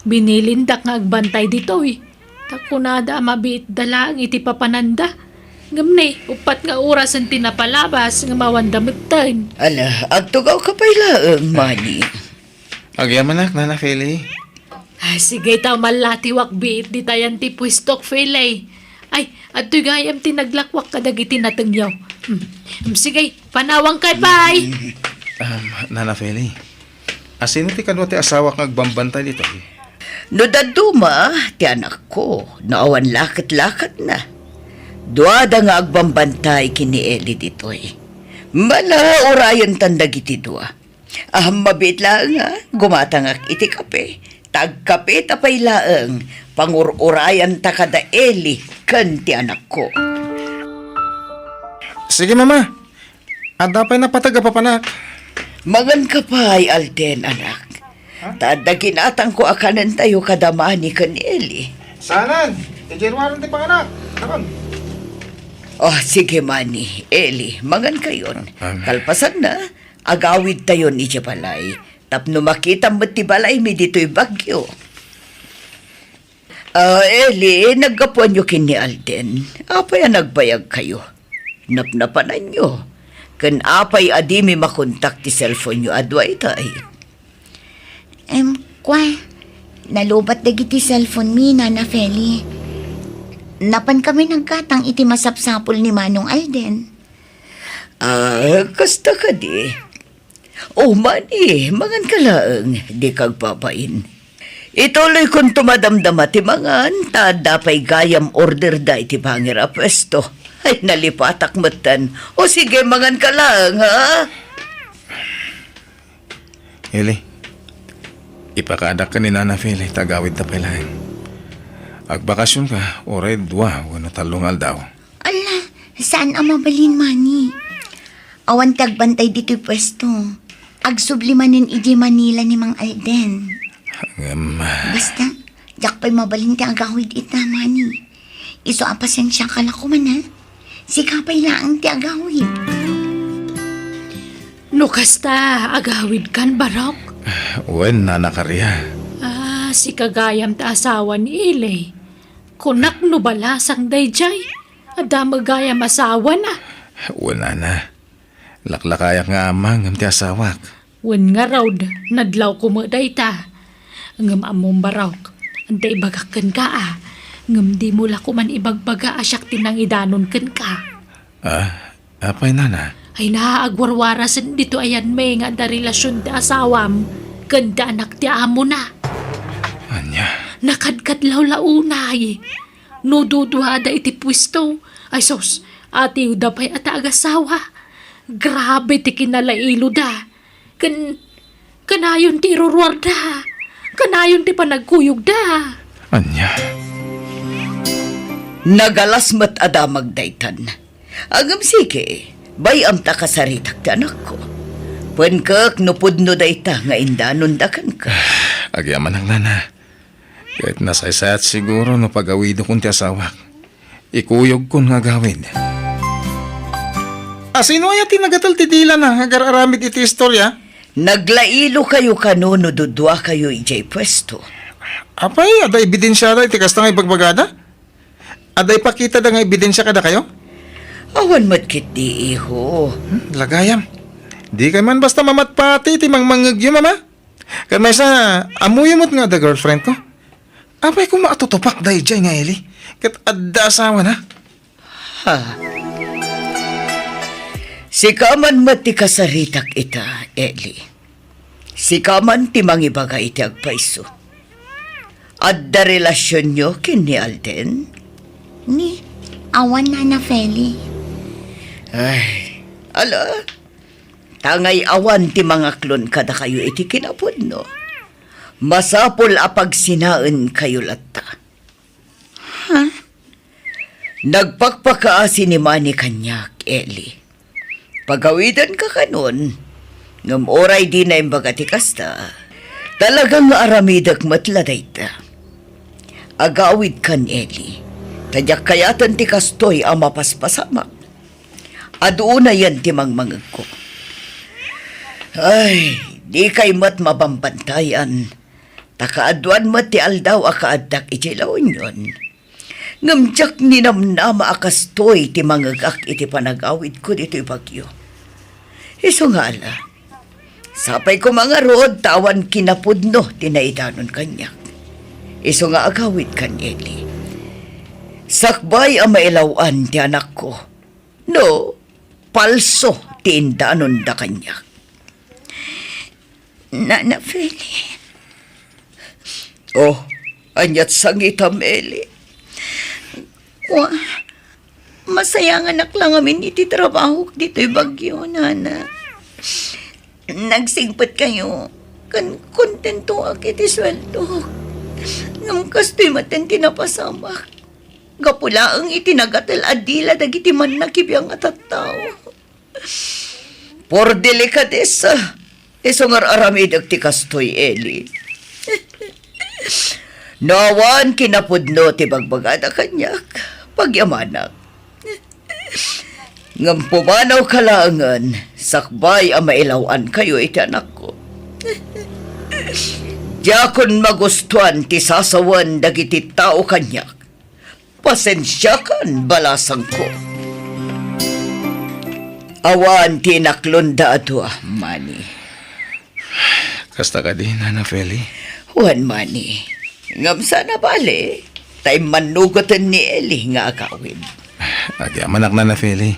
Binilindak nga agbantay ditoy. Ta kunada a mabiitda laeng iti papananda. Ngem ne, uppat nga orasen ti napalabas nga mawanda metten. Ala, agtugawka pay laeng, mani. Agyamanak, Nana Feli. Ah, sige, ta mallatiwak biit ditayan ti puestok, Feli. Ay, adtoy gayam ti naglakwak kadagiti natengyo. Hmm. Hmm, sige, panawangkay pay. Um, Nana Feli, asino ti kadua ti asawak nga agbambantay ditoy? No dadduma ti anakko, no awan laket-laketna. Duada nga agbambantay ken ni Eli ditoy. Mala, urayentan dagiti dua. Ahem, mabiit laeng a gumatangak iti kape. Ta agkapeta pay laeng, pangur-urayanta kada Eli ken ti anakko. Sige, Mama. Adda pay napateg a papanak. Manganka pay, Alden, anak. Ha? Ta adda ginatangko a kanentayo kada Mani ken Eli. Saanen? Idiay ruaren ti panganak. Nakon. Oh, sige, Mani, Eli, mangankayon. Ah. Kalpasanna, agawidtayon idiay balay. Tapno makitam met ti balaymi ditoy Baguio. Ah, Eli, naggapuanyo ken ni Alden. Apay a nagbayagkayo? Napnapananyo. Ken apay a dimi makontak ti cellphone-yo a dua itay? Em, kua, nalubat dagiti cellphone-mi, Nana Feli. Napankami naggatang iti masapsapul ni Manong Alden. Ah, kasta kadi? O, mani, manganka laeng, dika agbabain. Ituloykonto madamdama ti mangan, ta adda pay gayam orderda iti pangira puesto. Ay, nalipatak metten. O sige, manganka laeng, ha? Eli, ipakaadak ken ni Nana Feli ta agawidta pay laeng. Agbakasionka, uray dua wenno tallo nga aldaw. Ala, saan a mabalin, Mani? Awan ti agbantay ditoy puesto. Agsubli manen idiay Manila ni Mang Alden. Ngem, ah, basta, diak pay mabalin ti agawid ita, Mani. Isu a pasensiaka la koma, ha? Sika pay laeng ti agawid. No kasta, agawidkan, Barok? Wen, Nana Karia. Ah, sika gayam ti asawa ni Eli. Kunak no balasang daydiay. Adda met gayam asawana. Wen, Nana. Laklakayak nga ama ngem ti asawak. Wen ngarud, nadlawko met dayta. Ngem ammom, Barok, adda ibagak kenka a, ngem dimo la koman ibagbaga a siak ti nangidanon kenka. Ah, apay, Nana? Ay na, agwarwarasen ditoy ayanmi nga adda relasion ti asawam ken ti anak ti amona. Ania? Nakadkadlawla unay. No duduada iti puesto, ay sus, atiwda pay a ta agasawa. Grabe ti kinalailoda. Ken, kanayon ti iruruarda. Kanayon ti panagkuyogda. Ania? Nagalas met a damag daytan. Ngem sige, bay-am ta kasaritak ti anakko. Penkek no pudno dayta nga indanonda kenka. Agyamanak, Nana. Ket nasaysayat siguro no pagawidokon ti asawak. Ikuyogkon nga agawid. A, sino aya ti nagatel ti dilana nga agar-aramid iti istoria? Naglailokayo kano no duduakayo idiay puesto? Apay, adda ebidensiada iti kasta nga ibagbagada? Adda ipakitada nga ebidensia kadakayo? Awan met ketdi, iho. Hmm, lagayam. Dikay man basta mamatpati iti mangmangngegyo, Mama. Ket maysa, ammoyo met nga adda girlfriend ko. Apay koma a tutupak daydiay nga Eli? Ket adda asawana? Ha? Sika man met ti kasaritak ita, Eli. Sika man ti mangibaga iti agpayso. Adda relasionyo ken ni Alden? Ni, awan, Nana Feli. Ay, ala, ta ngay-awan ti mangaklon kadakayo iti kinapudno. Masapul a pagsinaenkayo latta. Ha? Nagpakpakaasi ni Manny kaniak, Eli. Pagawidanka kanon, ngem uray dina imbaga ti kasta, talaga nga aramidek met la dayta. Agawidkan, Eli, ta diak kayaten ti kastoy a mapaspasamak. Adu unayen ti mangmangegko. Ay, dikay met mabambantayan. Ta kaaduan met ti aldaw a kaaddak idiay La Union. Ngem diak ninamnama a kastoy ti mangegak iti panagawidko ditoy Baguio. Isu nga ala, sapay koma ngarud ta awan kinapudno ti naidanon kaniak. Isu nga agawidkan, Eli. Sakbay a mailaw-an ti anakko. No, palso ti indanonda kaniak. Nana Feli. Oh, ania't sangitam, Eli? Wa, masayanganak la ngamin iti trabahok ditoy Baguio, Nana. Nagsingpetkayo, ken kontentoak iti sueldok. Ngem kastoy maten ti napasamak. Gapu laeng iti nagatel a dila dagiti mannakibiang a tattao. Por delikadesa, isu nga ar-aramidek ti kastoy, Eli. No awan kinapudno ti bagbagada kaniak, pagyamanak. Ngem pumanawka laengen, sakbay a mailaw-ankayo iti anakko. Diakon magustuan ti sasawen dagiti tao kaniak. Pasensiakan, balasangko. Awan ti inaklonda a dua, Manny. Kasta kadi, Nana Feli? Wen, Manny. Ngem saan a bale, ta immannugeten ni Eli nga agawid. Agyamanak, Nana Feli.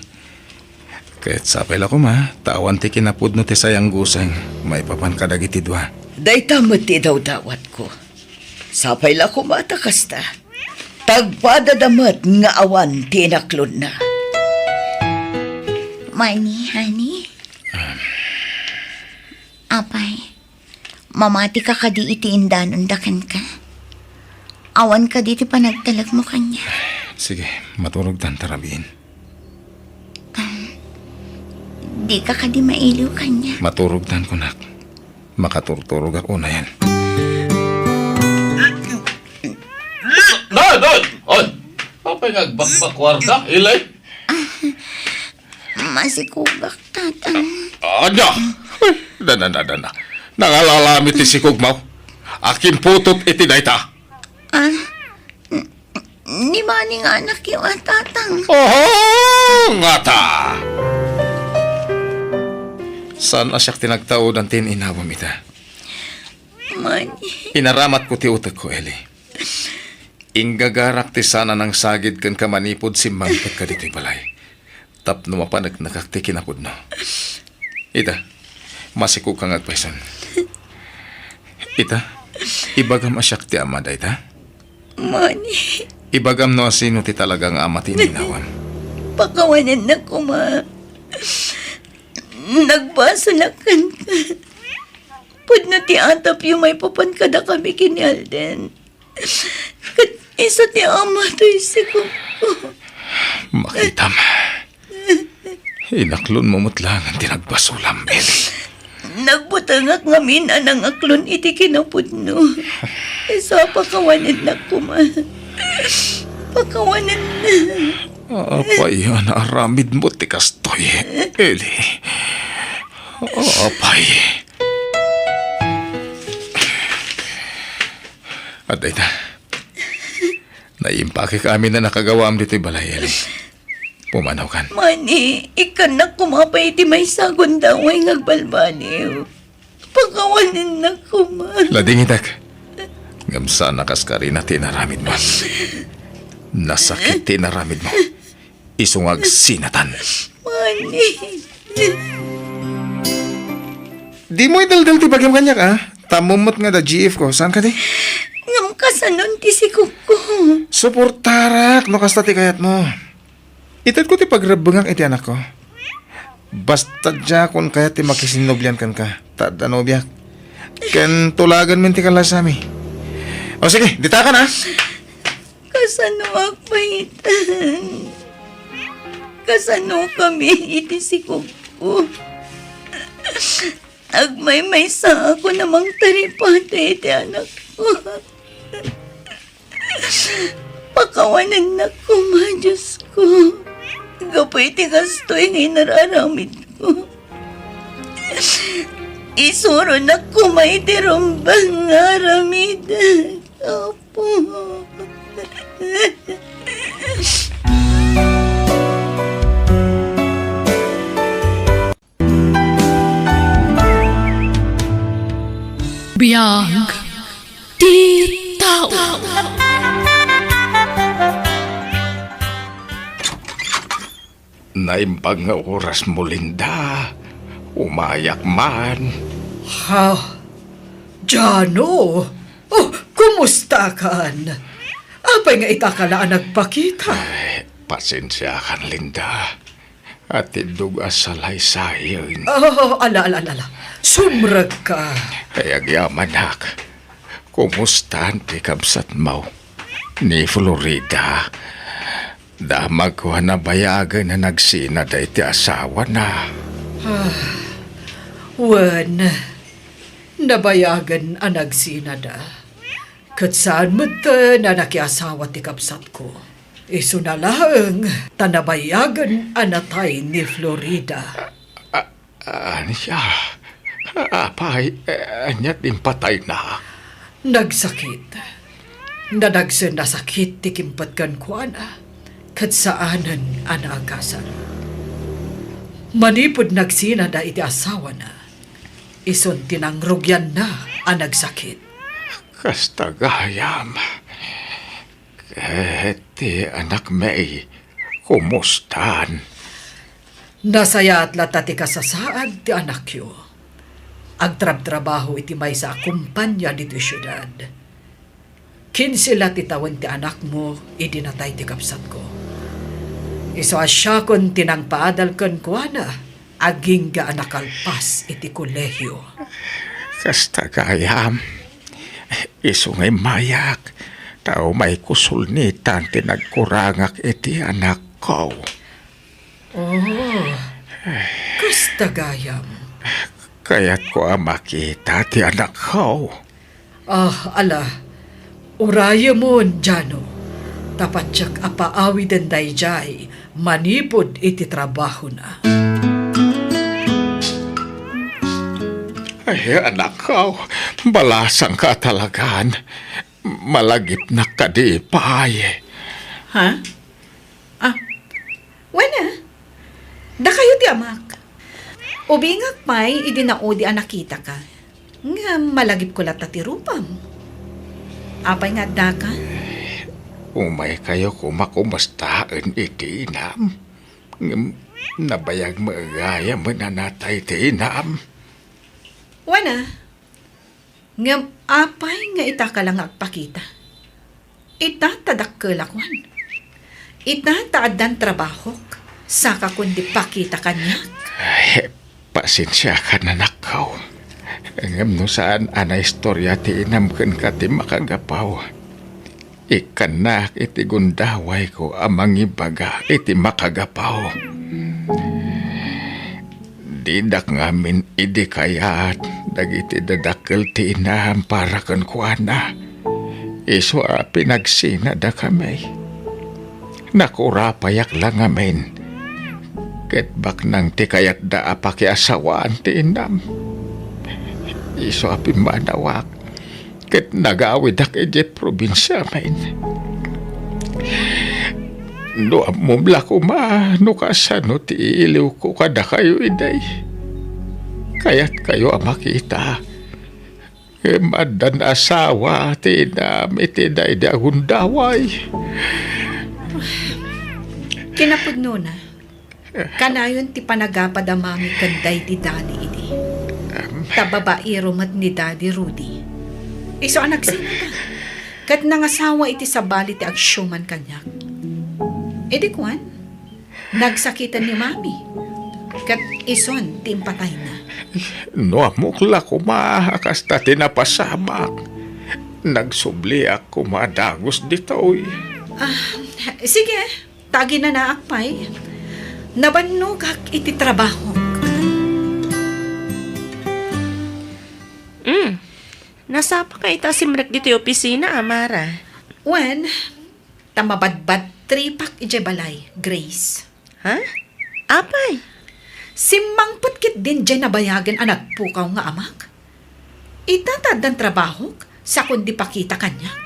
Ket sapay la koma, ta awan ti kinapudno ti sayanguseng maipapan kadagiti dua. Dayta met ti idawdawatko. Sapay la koma ta kasta. Tagpadada met nga awan ti inaklonna. Manny, honey? Apay, mamatika kadi iti indanonda kenka? Awan kadi ti panagtalekmo kaniak? Sige, maturogtan ta rabiin. Dika kadi mailiw kaniak? Maturogtan, kunak. Makaturturogak unayen. Nay, nay! Ay! Apay nga agbakbakuarka, Eli? Masikugak, Tatang. Ania? Ay, dana, dana, dana. Nangalalami ti sikugmo. Akin putot iti dayta. Ah, n-, ni Manny nga anakyo a, Tatang. Oho, ngata! Saan a siak ti nagtaudan ti inawam ita? Manny. Inaramatko ti utekko, Eli. Inggagarak ti saan a nangsagid kenka manipud simmangpetka ditoy balay. Tapno mapaneknekak ti kinapudno. Ita, masikugka nga agpayson. Ita, ibagam a siak ti ama dayta? Manny. Ibagam no asino ti talaga nga ama ti ininawam. Pakawanennak koma. Nagbasolak kenka. Pudno ti atapyo maipapan kadakami ken ni Alden. Ket isu ti ama toy sikugko. Makitam. Inaklonmo met laengen ti nagbasolam, Eli. Nagbutengak ngamin a nangaklon iti kinapudno. Isu a pakawanennak koma. Pakawanennak. Apay a naaramidmo ti kastoy, Eli? Apay. Adda ita. Naimpakek amin a nakagawaam ditoy balay, Eli. Pumanawkan. Manny, ikkannak koma pay iti maysa a gundaway nga agbalbaliw. Pakawanennak koma. Ladingitek. Ngem saan a kas karina ti inaramidmo. Nasakit ti inaramidmo. Isu nga agsinatan. Manny. Dimo idaldal ti bagim kaniak, a? Tammo met nga adda G F ko. Saan kadi? Ngem kasanon ti sikugko? Suportarak no kasta ti kayatmo. Itedko ti pagrebbengak iti anakko. Basta diakon kayat ti makisinnublian kenka, ta adda nobiak. Ken tulaganmin ti kallasami. O sige, ditakan, a? Kasano a pay ita? Kasanokami iti sikugko? Agmaymaysaak a mangtaripatay iti anakko. Pakawanennak koma, Diosko. Gapu iti kastoy nga inararamidko. Isuronak koma iti rumbeng nga aramidek, Apo. Biag ti tao. Naimbag nga orasmo, Linda. Umayak man. Ha? Jano? Oh, kumustakan? Apay nga itaka la a nagpakita? Ay, pasensiakan, Linda. Atiddog a salaysayen. Oh, ala, ala, ala, ala. Sumrekka. Ay, agyamanak. Kumustan ti kabsatmo? Ni Florida. Damagko a nabayagen a nagsinada iti asawana. Ah, wen, nabayagen a nagsinada. Ket saan metten a nakiasawa ti kabsatko. Isuna laeng ta nabayagen a natay ni Florida. A-, ania? Apay, ania ti impatayna? Nagsakit. Nadagsen a sakit ti kimpet kenkuana, ket saanen a naagasan. Manipud nagsinada iti asawana, isun ti nangrugianna a nagsakit. Kasta gayam. Ket ti anakmi, kumustan? Nasayaat latta ti kasasaad ti anakyo. Agtrabtrabaho iti maysa a kumpania ditoy siudad. Kinse la ti tawen ti anakmo idi natay ti kabsatko. Isu a siakon ti nangpaadal kenkuana, agingga a nakalpas iti kolehio. Kasta gayam, isu nga immayak, ta umayko sulnitan ti nagkurangak iti anakko. Oh, kasta gayam. Kayatko a makita ti anakko. Ah, ala, urayemon, Jano. Ta patiek a paawiden daydiay manipud iti trabahona. Ay, anakko, balasangka talagan. Malagipnak kadi pay. Ha? Ah, wen a, dakayo ti amak. Ubingak pay idi naudi a nakitaka. Ngem malagipko latta ti rupam. Apay nga addaka? Umaykayo koma kumustaen iti inam. Ngem nabayag met gayam a natay ti inam. Wen a, ngem apay nga itaka la nga agpakita? Ita ta dakkelakon. Ita ta addan trabahok, sakakon di pakita kaniak. Ay, pasensiakan, anakko. Ngem no saan a naistorya ti inam kenka ti makagapu, ikkannak iti gundawayko a mangibaga iti makagapu. Didak ngamin idi kayat dagiti dadakkel ti inam para kenkuana. Isu a pinagsinadakami. Nakurapayak la ngamin. Ket baknang ti kayatda a pakiasawaan ti inam. Isu a pimmanawak. Ket nagawidak idiay probinsiamin. No ammom la koma no kasano ti iiliwko kadakayo idi. Kayatkayo a makita. Ngem addan asawa ti inam iti daydi a gundaway. Kinapudnona, kanayon ti panagapad a mami ken daydi Daddy idi. Em. Ta babaero met ni Daddy Rudy. Isu a nagsinada, ket nangasawa iti sabali ti agsiuman kaniak. Idi kuan, nagsakiten ni Mami, ket isun ti impatayna. No ammok la koma a kasta ti napasamak, nagsubliak koma dagus ditoy. Ah, sige. Ta aginanaak pay, nabannogak iti trabahok. Mm. Nasapa ka ita simrek ditoy opisina, Amara? Wen, ta mabadbadtripak idiay balay, Grace. Ha? Apay? Simmangpet ketdin diay nabayagen a nagpukaw nga amak. Ita ta addan trabahok, sakon di pakita kaniak.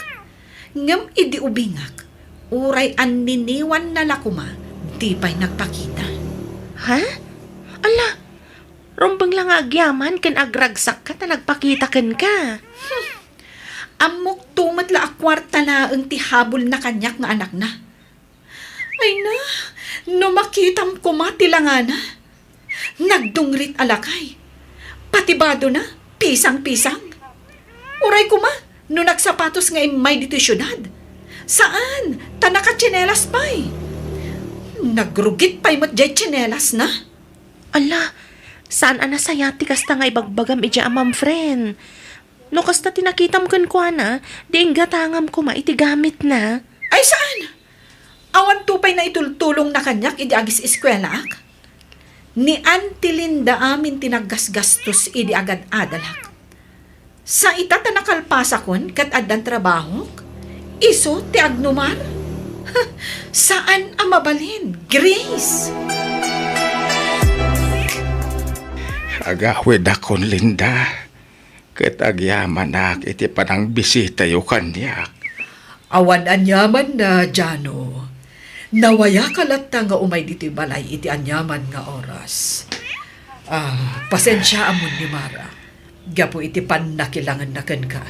Ngem idi ubingak, uray anniniwanna la koma, di pay nagpakita. Ha? Ala, rumbeng la nga agyaman ken agragsakka ta nagpakita kenka. Hmm. Ammok to met la a kuarta laeng ti habulna kaniak nga anakna. Ay na, no makitam koma ti langana. Nagdungrit a lakay. Pati badona, pisang-pisang. Uray koma, no nagsapatos nga immay ditoy siudad. Saan, ta nakatsinelas pay. Nagrugit pay met diay tsinelasna. Ala, saan a nasayaat ti kasta nga ibagbagam idiay a ma'am friend. No kasta ti nakitam kenkuana, di inggatangam koma iti gamitna. Ay, saan? Awan to pay naitultulongna kaniak idi agis-eskuelaak? Ni Auntie Linda amin ti naggasgastos idi agad-adalak. Sa ita ta nakalpasakon ket addan trabahok, isu ti agnumar? Saan a mabalin, Grace? Agawidakon, Linda. Ket agyamanak iti panangbisitayo kaniak. Awan aniamanna, Jano. Nawayaka latta nga umay ditoy balay iti aniaman nga oras. Ah, pasensiaamon ni Mara. Gapu iti pannakilangenna kenka.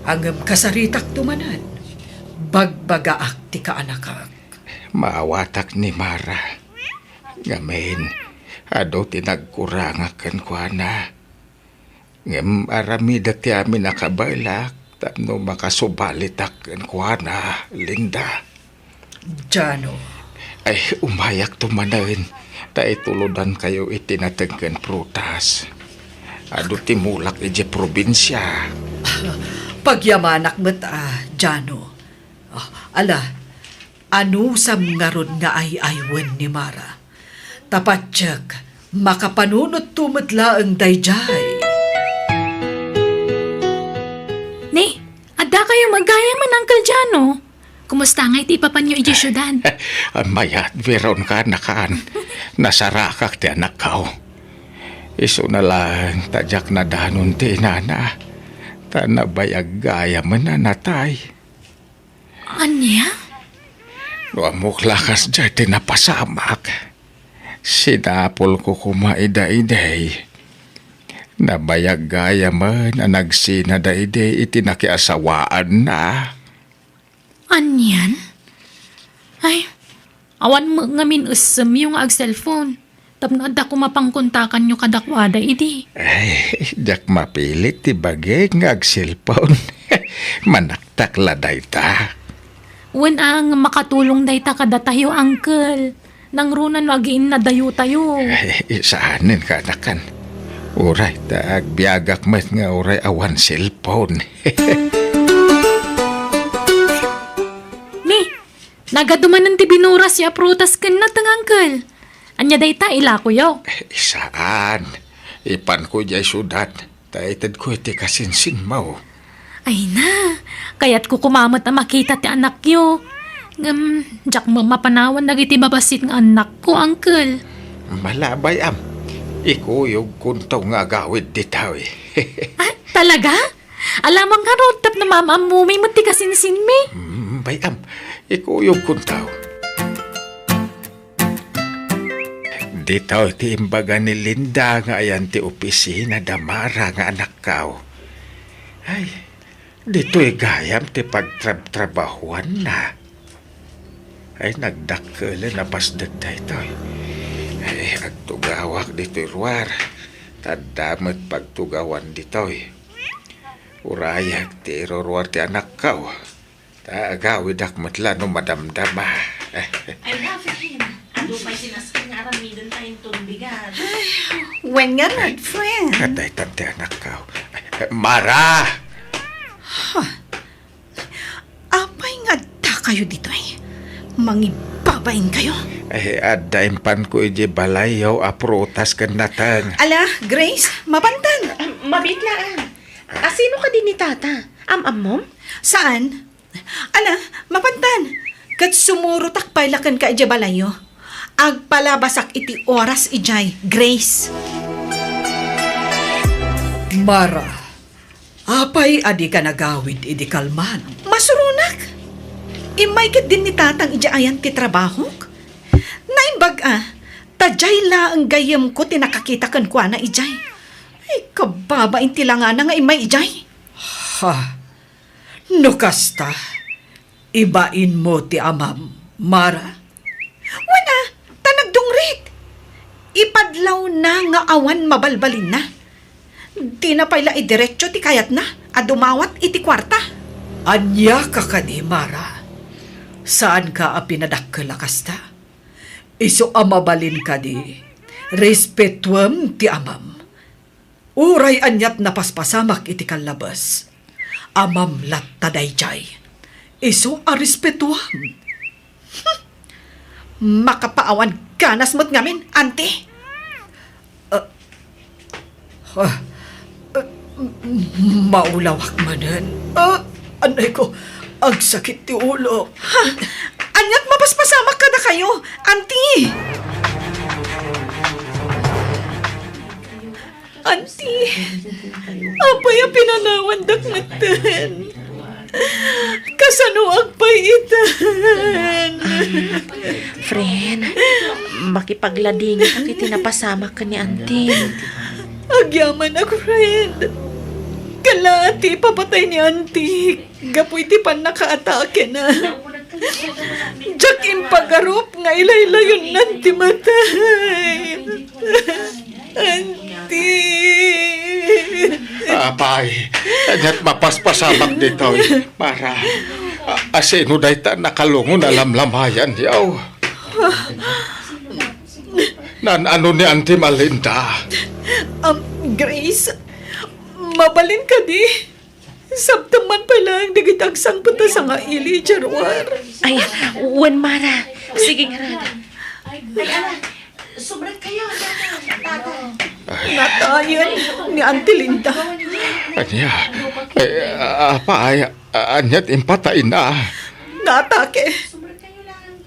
Ngem kasaritakto manen. Bagbagaak ti kaanakak. Maawatak ni Mara. Ngamin, adu ti nagkurangak kenkuana. Ngem aramidek ti amin a kabaelak tapno makasubalitak kenkuana, Linda. Jano. Ay, umayakto manen, ta itulodankayo iti nateng ken prutas. Adu ti mulak idiay probinsia. Pagyamanak met a, Jano. Ah, ala, anusam ngarud nga ay-aywen ni Mara? Ta patiek, makapanunotto met laeng daydiay. Ni, adda kayo met gayamen, Uncle Jano. Kumusta ngay ti ipapanyo idiay siudad? Mayat, Veron, kaanakan. Nasarakak ti anakko. Isuna laeng ta diak nadanon ti inana. Ta nabayag gayamen a natay. Ania? No ammok la kasdiay ti napasamak. Sinapulko koma ida idi. Nabayag gayamen a nagsinada idi iti nakiasawaanna. Anian? Ay, awan met ngamin essemyo nga agselpon. Tapno adda koma pangkontakanyo kadakuada idi. Ay, diak mapilit ti bagik nga agselpon. Manaktak la dayta. Wen a, nga makatulong dayta kadatayo, Uncle. Nangruna no agiinnadayotayo. Ay, saanen, kaanakan. Uray, ta agbiagak met nga uray awan selpon. Ni, nagadu manen ti binuras ya prutas ken nateng, Uncle. Ania dayta, ilakoyo? Saan. Ipanko idiay siudad. Ta itedko iti kasinsinmo. Ay na, kayatko koma met a makita ti anakyo. Ngem, diak met mapanawan dagiti babassit nga annakko, Uncle. Malabay, am. Ikuyogkonto nga agawid ditoy. Ah, talaga? Alamang ngarud tapno maam-ammomi met ti kasinsinmi. Mm, bay, am. Ikuyogkonto. Ditoy ti imbaga ni Linda nga ayan ti opisina da Mara nga anakko. Ay, ditoy gayam ti pagtrabtrabahuanna. Ay, nagdakkelen a pasdek daytoy. Ay, agtugawak ditoy ruar. Ta adda met pagtugawan ditoy. Urayek ti iruruar ti anakko. Ta agawidak met la no madamdama. I love him. Adu pay sinaskin nga aramiden ta inton bigat. Wen ngarud, friend. Kadaytan ti anakko. Mara! Huh. Apay nga adda kayo ditoy? Mangibabain kayo? Ay, adda impanko idiay balayyo a prutas ken nateng. Ala, Grace, mapantan. Ah, mabitlaan. Asino kadi ni Tata? Am-ammom? Saan? Ala, mapantan. Ket sumurotak pay la kenka idiay balayyo. Agpalabasak iti oras idiay, Grace. Mara, apay a dika nagawid idi kalman? Masuronak. Immay ketdin ni Tatang idiay ayan ti trabahok. Naimbag a, ta diay laeng gayyemko ti nakakita kenkuana idiay. Ay, kababain ti langana nga immay idiay. Ha? No kasta, ibainmo ti amam, Mara? Wen a, ta nagdungrit. Ipadlawna nga awan mabalbalinna. Dina pay la idiretso ti kayatna a dumawat iti kuarta. Ania ka kadi, Mara? Saanka a pinadakkel a kasta? Isu a mabalin kadi, respetuem ti amam. Uray aniat napaspasamak iti kallabes, amam latta daydiay. Isu a respetuam. Hmm. Makapaawan ganas met ngamin, Auntie. Ah, ah, ah, maulawak manen. Ah, anay ko, agsakit ti ulo. Ha? Aniat mapaspasamak kadakayo, Auntie? Auntie, apay a pinanawandak ngetten? Kasano agpay itan? Friend, makipagladingit iti napasamak ken ni Antim. Agyamanak, friend. Kala ti ipapatay ni Antik gapu iti pannakaatakena. Diak impagarup nga ilaylayonnan ti matay. Antik. Apay, ket mapaspasamak ditoy. Mara, a-, asino dayta nakalungon a lamlamayan, yaw? Naan-ano ni Antim a Linda? Um, Grace, mabalin kadi? Sabtem man pay laeng dagiti agsangpet a sangaili, Januar. Ay, wen, Mara. Sige ngarud. Ay, ala, subret kayo, tata, tata. Natayen ni Auntie Linda. Ania? Ay, apay, ania ti impatayna? Naatake.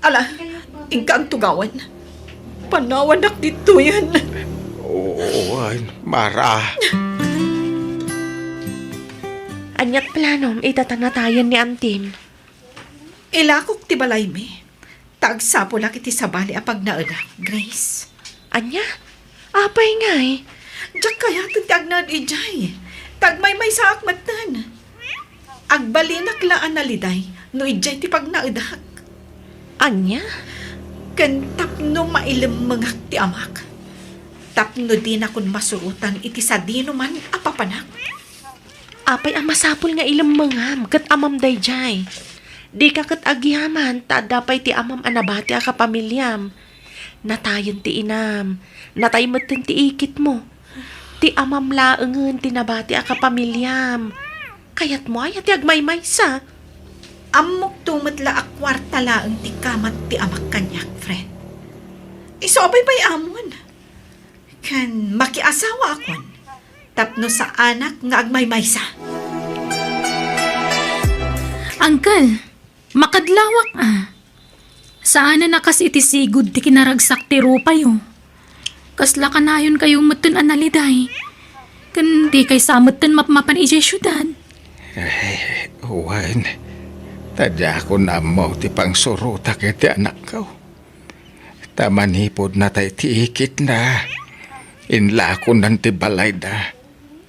Ala, inka agtugawan. Panawannak ditoyen. Oo, ay, Mara. Aniat planom ita ta natayen ni Antim? Ilakok ti balaymi, ta agsapulak iti sabali a pagnaedak, Grace. Ania? Apay ngay? Diak kayaten ti agnaed idiay. Ta agmaymaysaak metten. Agbalinak la a naliday no idiay ti pagnaedak. Ania? Ken tapno mailemmengak ti amak. Tapno dinakon masurotan iti sadinoman a papanak. Apay a masapul nga ilemmengam ket amam daydiay? Dika ket agyaman ta adda pay ti amam a nabati a kapamiliam. Natayen ti inam, natay metten ti ikitmo. Ti amam laengen ti nabati a kapamiliam. Kayatmo aya ti agmaymaysa? Ammokto met la a kuarta laeng ti kamat ti amak kaniak, friend. Isu a baybay-amon. Ken makiasawaakon tapno saanak nga agmaymaysa. Uncle, makadlawak a. Saanen a kas iti sigud ti kinaragsak ti rupayo. Kasla kanayonkayo metten a naliday. Ken dikay sa metten mapmapan idiay siudad. Ay, wen. Ta diakon ammo ti pangsurotak iti anakko. Ta manipud natay ti ikitna, inlakonan ti balayda.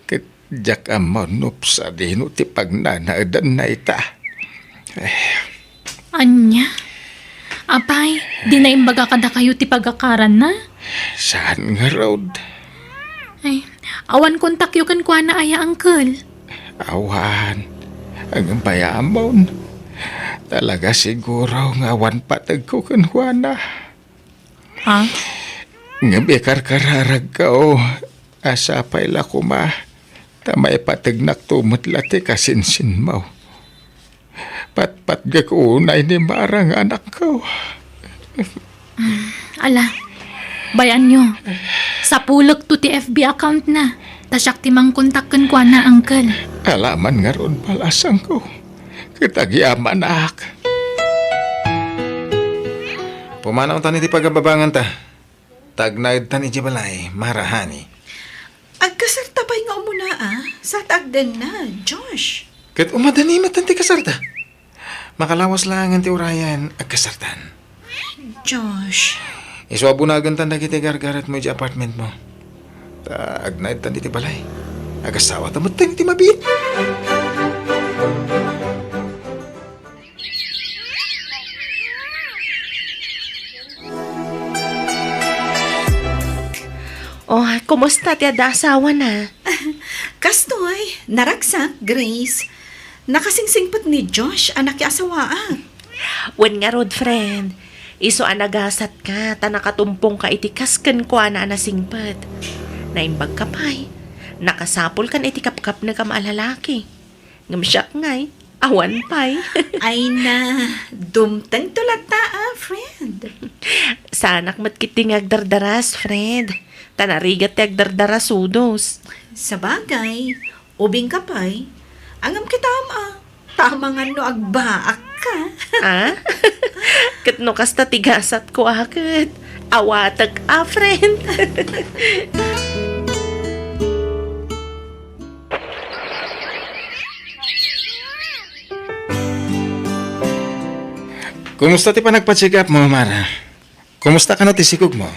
Ket diak ammo no sadino ti pagnanaedanna ita. Eh. Ania? Apay, di naimbag kadakayo ti pagakaranna? Saan ngarud? Ay, awan kontakyo kenkuana aya, uncle? Awan. Ngem bay-amon. Talaga siguro nga awan pategko kenkuana. Ha? Ngem ikarkararagko a sapay la koma ta maipategnakto met la ti kasinsinmo. Patpatgek unay ni Mara nga anakko. Ala, bay-anyo. Sapulekto ti F B account na. Ta siak ti mangkontak kenkuana, uncle. Alaman ngarud balasangko. Ket agyamanak. Pumanawtan iti pagababanganta. Ta agnaedtan iti balay, Mara, honey. Agkasarta pay nga umuna, a? Sa ta agdenna, Josh. Ket umadani met ti kasarta. Makalawas laengen ti urayan, agkasartan. Josh. Isu a bunagentan dagiti gargaretmo iti apartmentmo. Ta agnaedtan iti balay. Agasawata met ti mabiit. Oh, kumusta ti adda asawana? Kastoy, naragsak, Grace. Nakasingsingpet ni Josh a nakiasawaak. Wen ngarud, friend. Isu a nagasatka ta nakatumpongka iti kas kenkuana a nasingpet. Naimbagka pay. Nakasapulkan iti kapkapnekam a lalaki. Ngem siak ngay, awan pay. Ay na, dumtengto latta, a, friend. Saanak met ketdi nga agdardaras, friend. Ta narigat ti agdardarasudos. Sabagay, ubingka pay. Ngem kitam, a, ta amangan no agbaakka. A? Ket no kasta ti gasatko a ket, awatek a, friend. Kumusta ti panagpa-check up mo, Mara? Kumusta kano ti sikog mo?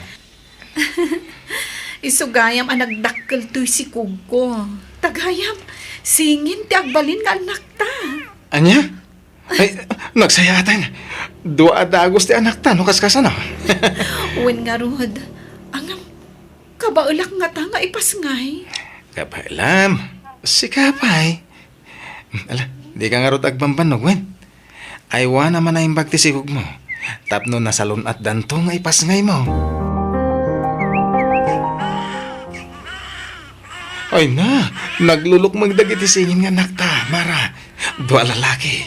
Isu gayam a nagdakkel toy sikogko. Ta gayam, singin ti agbalin nga annakta. Ania? Ay, nagsayaatan. Dua a dagus ti annakta, no, kaskasano? Wen ngarud, angam, kabaelak ngata nga ipasngay. Kabaelam. Sika pay. Ala, dika ngarud agbambannog, wen? Aywanam a naimbag ti sikog mo. Tapno nasalun-atdanto nga ipasngay mo. Ay na, naglulukmeng dagiti singin nga annakta, Mara. Dua a lalaki.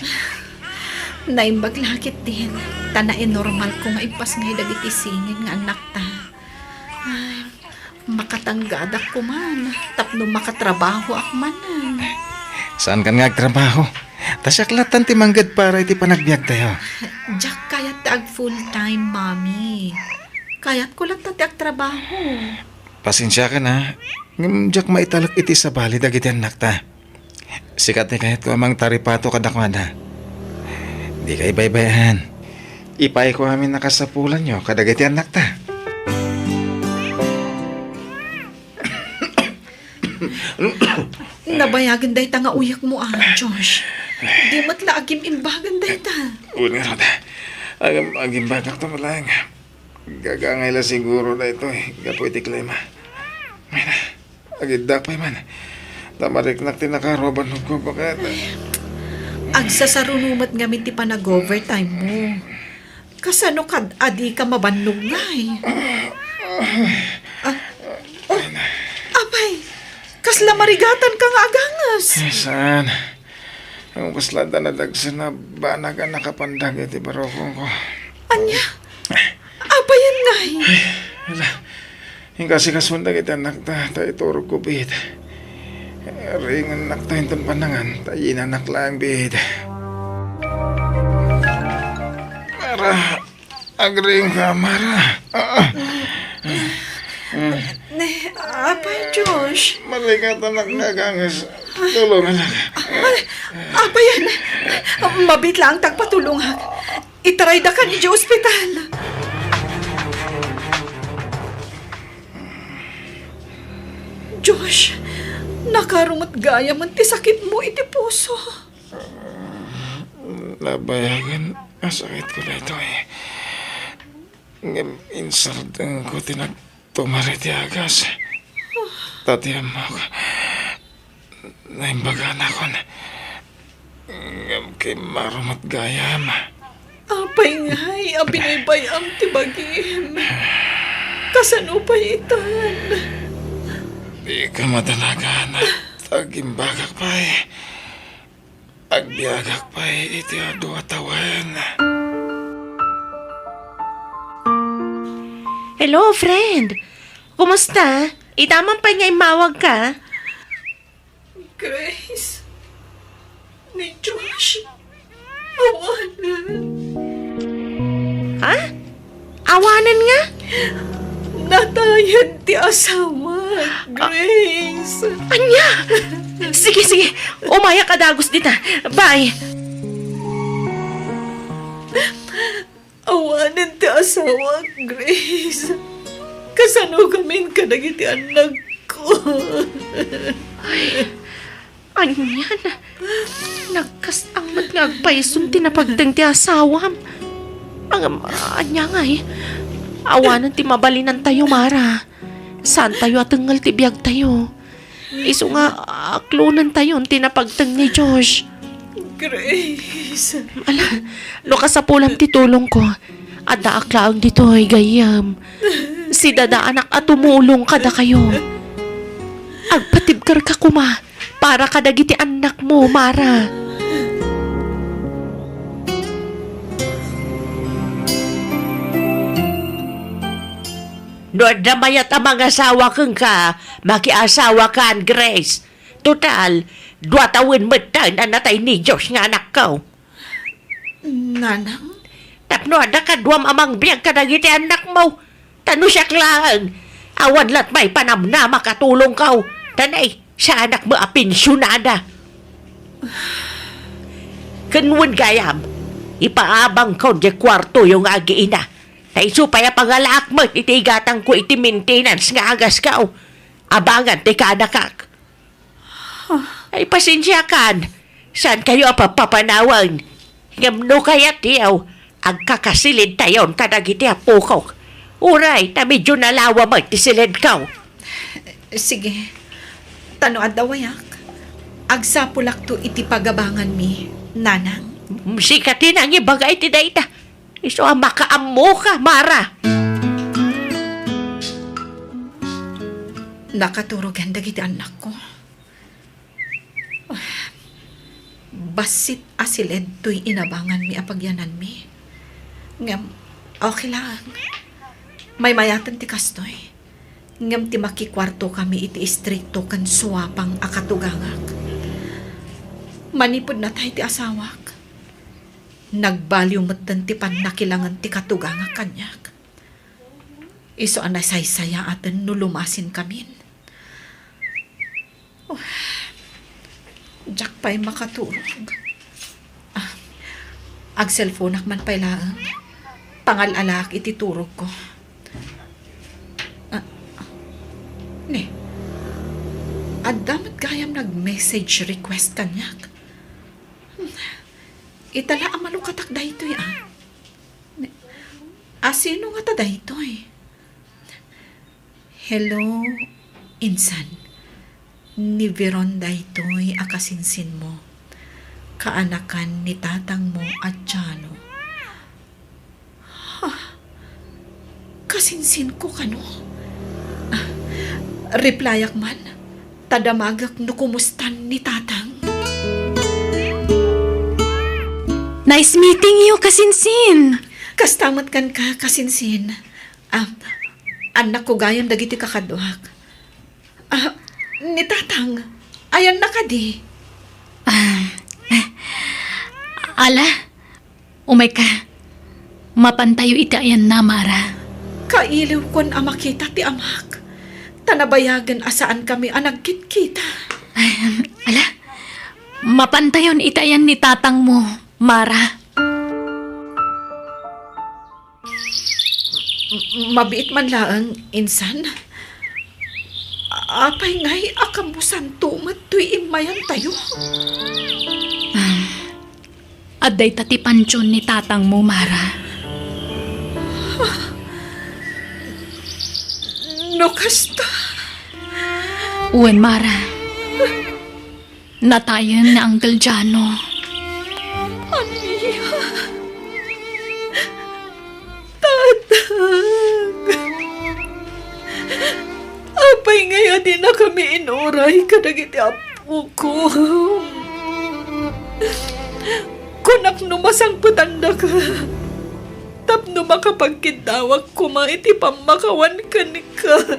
Naimbag la ketdin, ta nainormalko nga ipasngay dagiti singin nga annakta. Ay, makatanggadak koman, tapno makatrabahoak manen. Saankan nga agtrabaho? Ta siak lattan ti mangged para iti panagbiagtayo. Diak kayat ti ag full time, Mami. Kayatko latta ti agtrabaho. Pasensiakan, a. Ngem diak maitalek iti sabali dagiti annakta. Sika ti kayatko a mangtaripato kadakuada. Dika ibaybay-an. Ipaayko amin a kasapulanyo kadagiti annakta. Nabayagen dayta nga uyekmo, a, Josh. Di met la agim-imbagen dayta. Wen ngarud, agim-, agimbagakto met laeng. Gagangay la siguro daytoy gapu iti klima. Ay na, agiddak pay man. Ta mariknak ti nakaaro a bannogko baket. Agsasaruno met ngamin ti panag-overtime mo. Kasano kad-, a dika mabannog ngay? Ah, oh, apay, kasla marigatanka nga aganges? Ay, saan? Ang kasla da nadagsen a banag a nakapandag iti barukongko. Ania? Apayen ngay? Ay, ala. Inkasikasuan dagiti annakta, ta iturogko biit. Ringennakto inton pannangan, ta yinanak laeng biit. Mara, agriingka, Mara. Ah, ah. Ne, apay, Josh. Marikatanak nga aganges. Tulonganak. Ay, apayen. Mabiit laeng ti agpatulongak. Itaraydakan idiay ospital. Josh, nakaaro met gayamen ti sakitmo iti puso. Nabayagen a sakitko daytoy. Ngem insardengko ti nag-, Tumar iti agas. Ta ti ammok, naimbaganakon. Ngem kimmaro met gayam. Apay ngay a binaybay-am ti bagim? Kasano pay itan? Dika madanagan. Agimbagak pay. Agbiagak pay iti adu a tawen. Hello, friend. Kumusta? Ita man pay nga immawagka? Grace, ni Josh, awanen. Ha? Awanen nga? Natayen ti asawa, Grace. Ania? Sige, sige. Umayak a dagus dita. Bye. Awanen ti asawa, Grace. Kasano gamin kadagiti annakko? Ay, anian? Nagkasang met nga agpayson ti napagteng ti asawam. Ang, ania ngay? Awanen ti mabalinantayo, Mara. Saantayo a tengngel ti biagtayo. Isu nga, aklonentayon ti napagteng ni Josh. Grace. Ala, no kasapulam ti tulongko, addaak laeng ditoy, gayyem. Sidadaanak a tumulong kadakayo. Agpatibkerka koma para kadagiti annakmo, Mara. No adda mayat a mangasawa kenka, makiasawakan, Grace. Total, dua tawen metten a natay ni Josh nga anakko. Nanang? Tapno adda kaduam a mangbiag kadagiti annakmo. Ta no siak laeng, awan lat may panamnama katulongko. Ta nay, saanak met a pensionada. Ken wen gayam, Ipaabangko diay kuartoyo nga agiina. Ta isu pay a pangalaak met iti igatangko iti maintenance nga agaskaw. Abangan ti kaanakak. Ay, pasensiakan. Saankayo a papapanawen. Ngem no kayatyo, agkakasilidtayon kadagiti apokok. Uray, ta medyo nalawa met ti silidko. Sige. Ta no adda wayak, agsapulakto iti pagabanganmi, nanang. Sika ti nangibaga iti dayta. Isu a makaammoka, Mara. Nakaturogan dagiti annakko. Bassit a siled toy inabanganmi a pagyananmi. Ngem, okay lang. Maymayaten ti kastoy. Ngem ti makikuartokami iti istrikto ken suapang a katugangak. Manipud natay ti asawak, nagbaliw metten ti pannakilangen ti katugangak kaniak. Isu a nasaysayaaten no lumasinkamin. Oh, diak pay makaturog. Ah, agselfonak man pay laeng. Pangal-alaak iti turogko. Ah, ne, adda met gayam nag-message request kaniak. Ita la a malukatak daytoy, ah. Ne, asino ngata daytoy? Hello, insan. Ni Veron daytoy a kasinsinmo. Kaanakan ni tatangmo a Jano. Ha? Kasinsinko kano? Ah, replyak man. Ta damagek no kumustan ni tatang. Nice meeting you, kasinsin. Kasta met kenka, kasinsin. Ah, annakko gayam dagiti kakaduak. Ah, ni tatang, ayanna kadi? Ah, eh, ala, umayka. Mapantayo iti ayanna, Mara. Kailiwkon a makita ti amak. Ta nabayagen a saankami a nagkitkita. Ay, ala, mapantayon iti ayan ni tatangmo, Mara. M-, mabiit man laeng, insan. Apay ngay a kamusanto met toy immayantayo? Ah, adda ita ti pantion ni tatangmo, Mara. No kasta? Wen, Mara. Natayen ni Uncle Jano. Ania? Tatang! Apay ngay a dinakami inuray kadagiti appokom? Kunak no masangpetandaka tapno makapagkiddawak koma iti pammakawan kenka.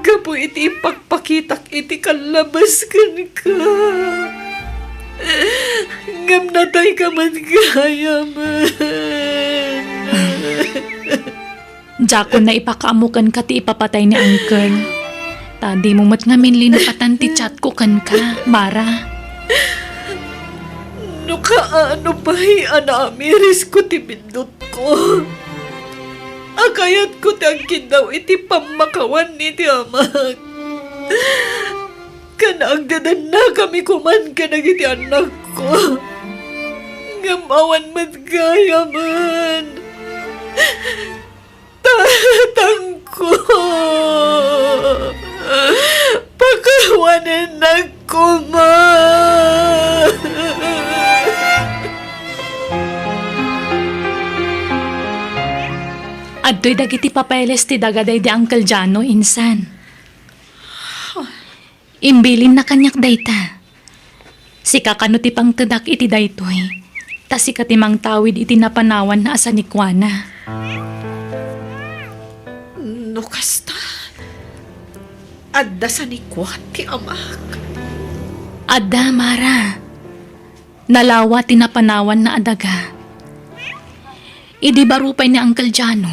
Gapu iti impagpakitak iti kallabas kenka. Ngem natayka met gayamen. Diakon naipakaammo kenka ti ipapatay ni Uncle. Ta dimo met ngamin linupatan ti chatko kenka, Mara. No kaano pay a naamirisko ti bindotko, a kayatko ti agkiddaw iti pammakawan iti amak. Ken agdadannakami koman kadagiti annakko. Ngem awan met gayamen. Tatangko, pakawanennak koma. Adtoy dagiti papeles ti daga daydi Uncle Jano, insan. Imbilinna kaniak dayta. Sika kano ti pangtedak iti daytoy, ta sika ti mangtawid iti napanawanna a sanikuana. No kasta, adda sanikua ti amak? Adda, Mara. Nalawa ti napanawanna a daga. Idi baro pay ni Uncle Jano,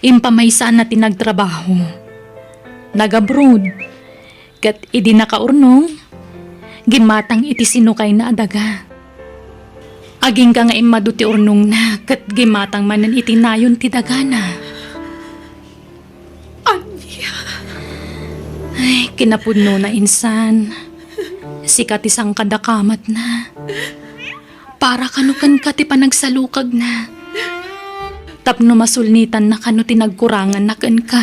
impamaysana ti nagtrabaho. Nag-abroad, ket idi nakaurnong, gimmatang iti sinukayna a daga. Agingga nga immadu ti urnongna ket gimmatang manen iti nayon ti dagana. Ania? Ay, kinapudnona insan. Sika ti sangkadakamatna. Para kano kenka ti panagsalukagna. Tapno masulnitanna kano ti nagkuranganna kenka.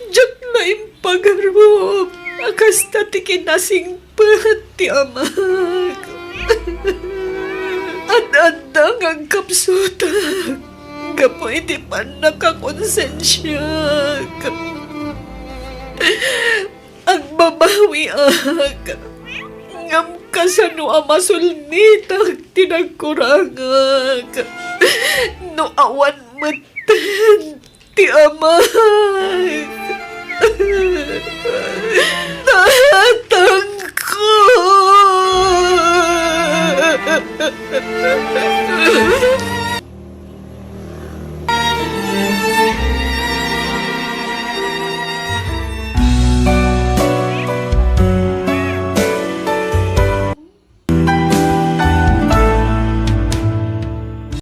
Diak la impagarup a kasta ti kinasingpet ti amak. Ad-adda nga agkapsutak gapu iti pannakakonsensiak. Agbabawiak, ngem kasano a masulnitak ti nagkurangak no awan metten ti amak?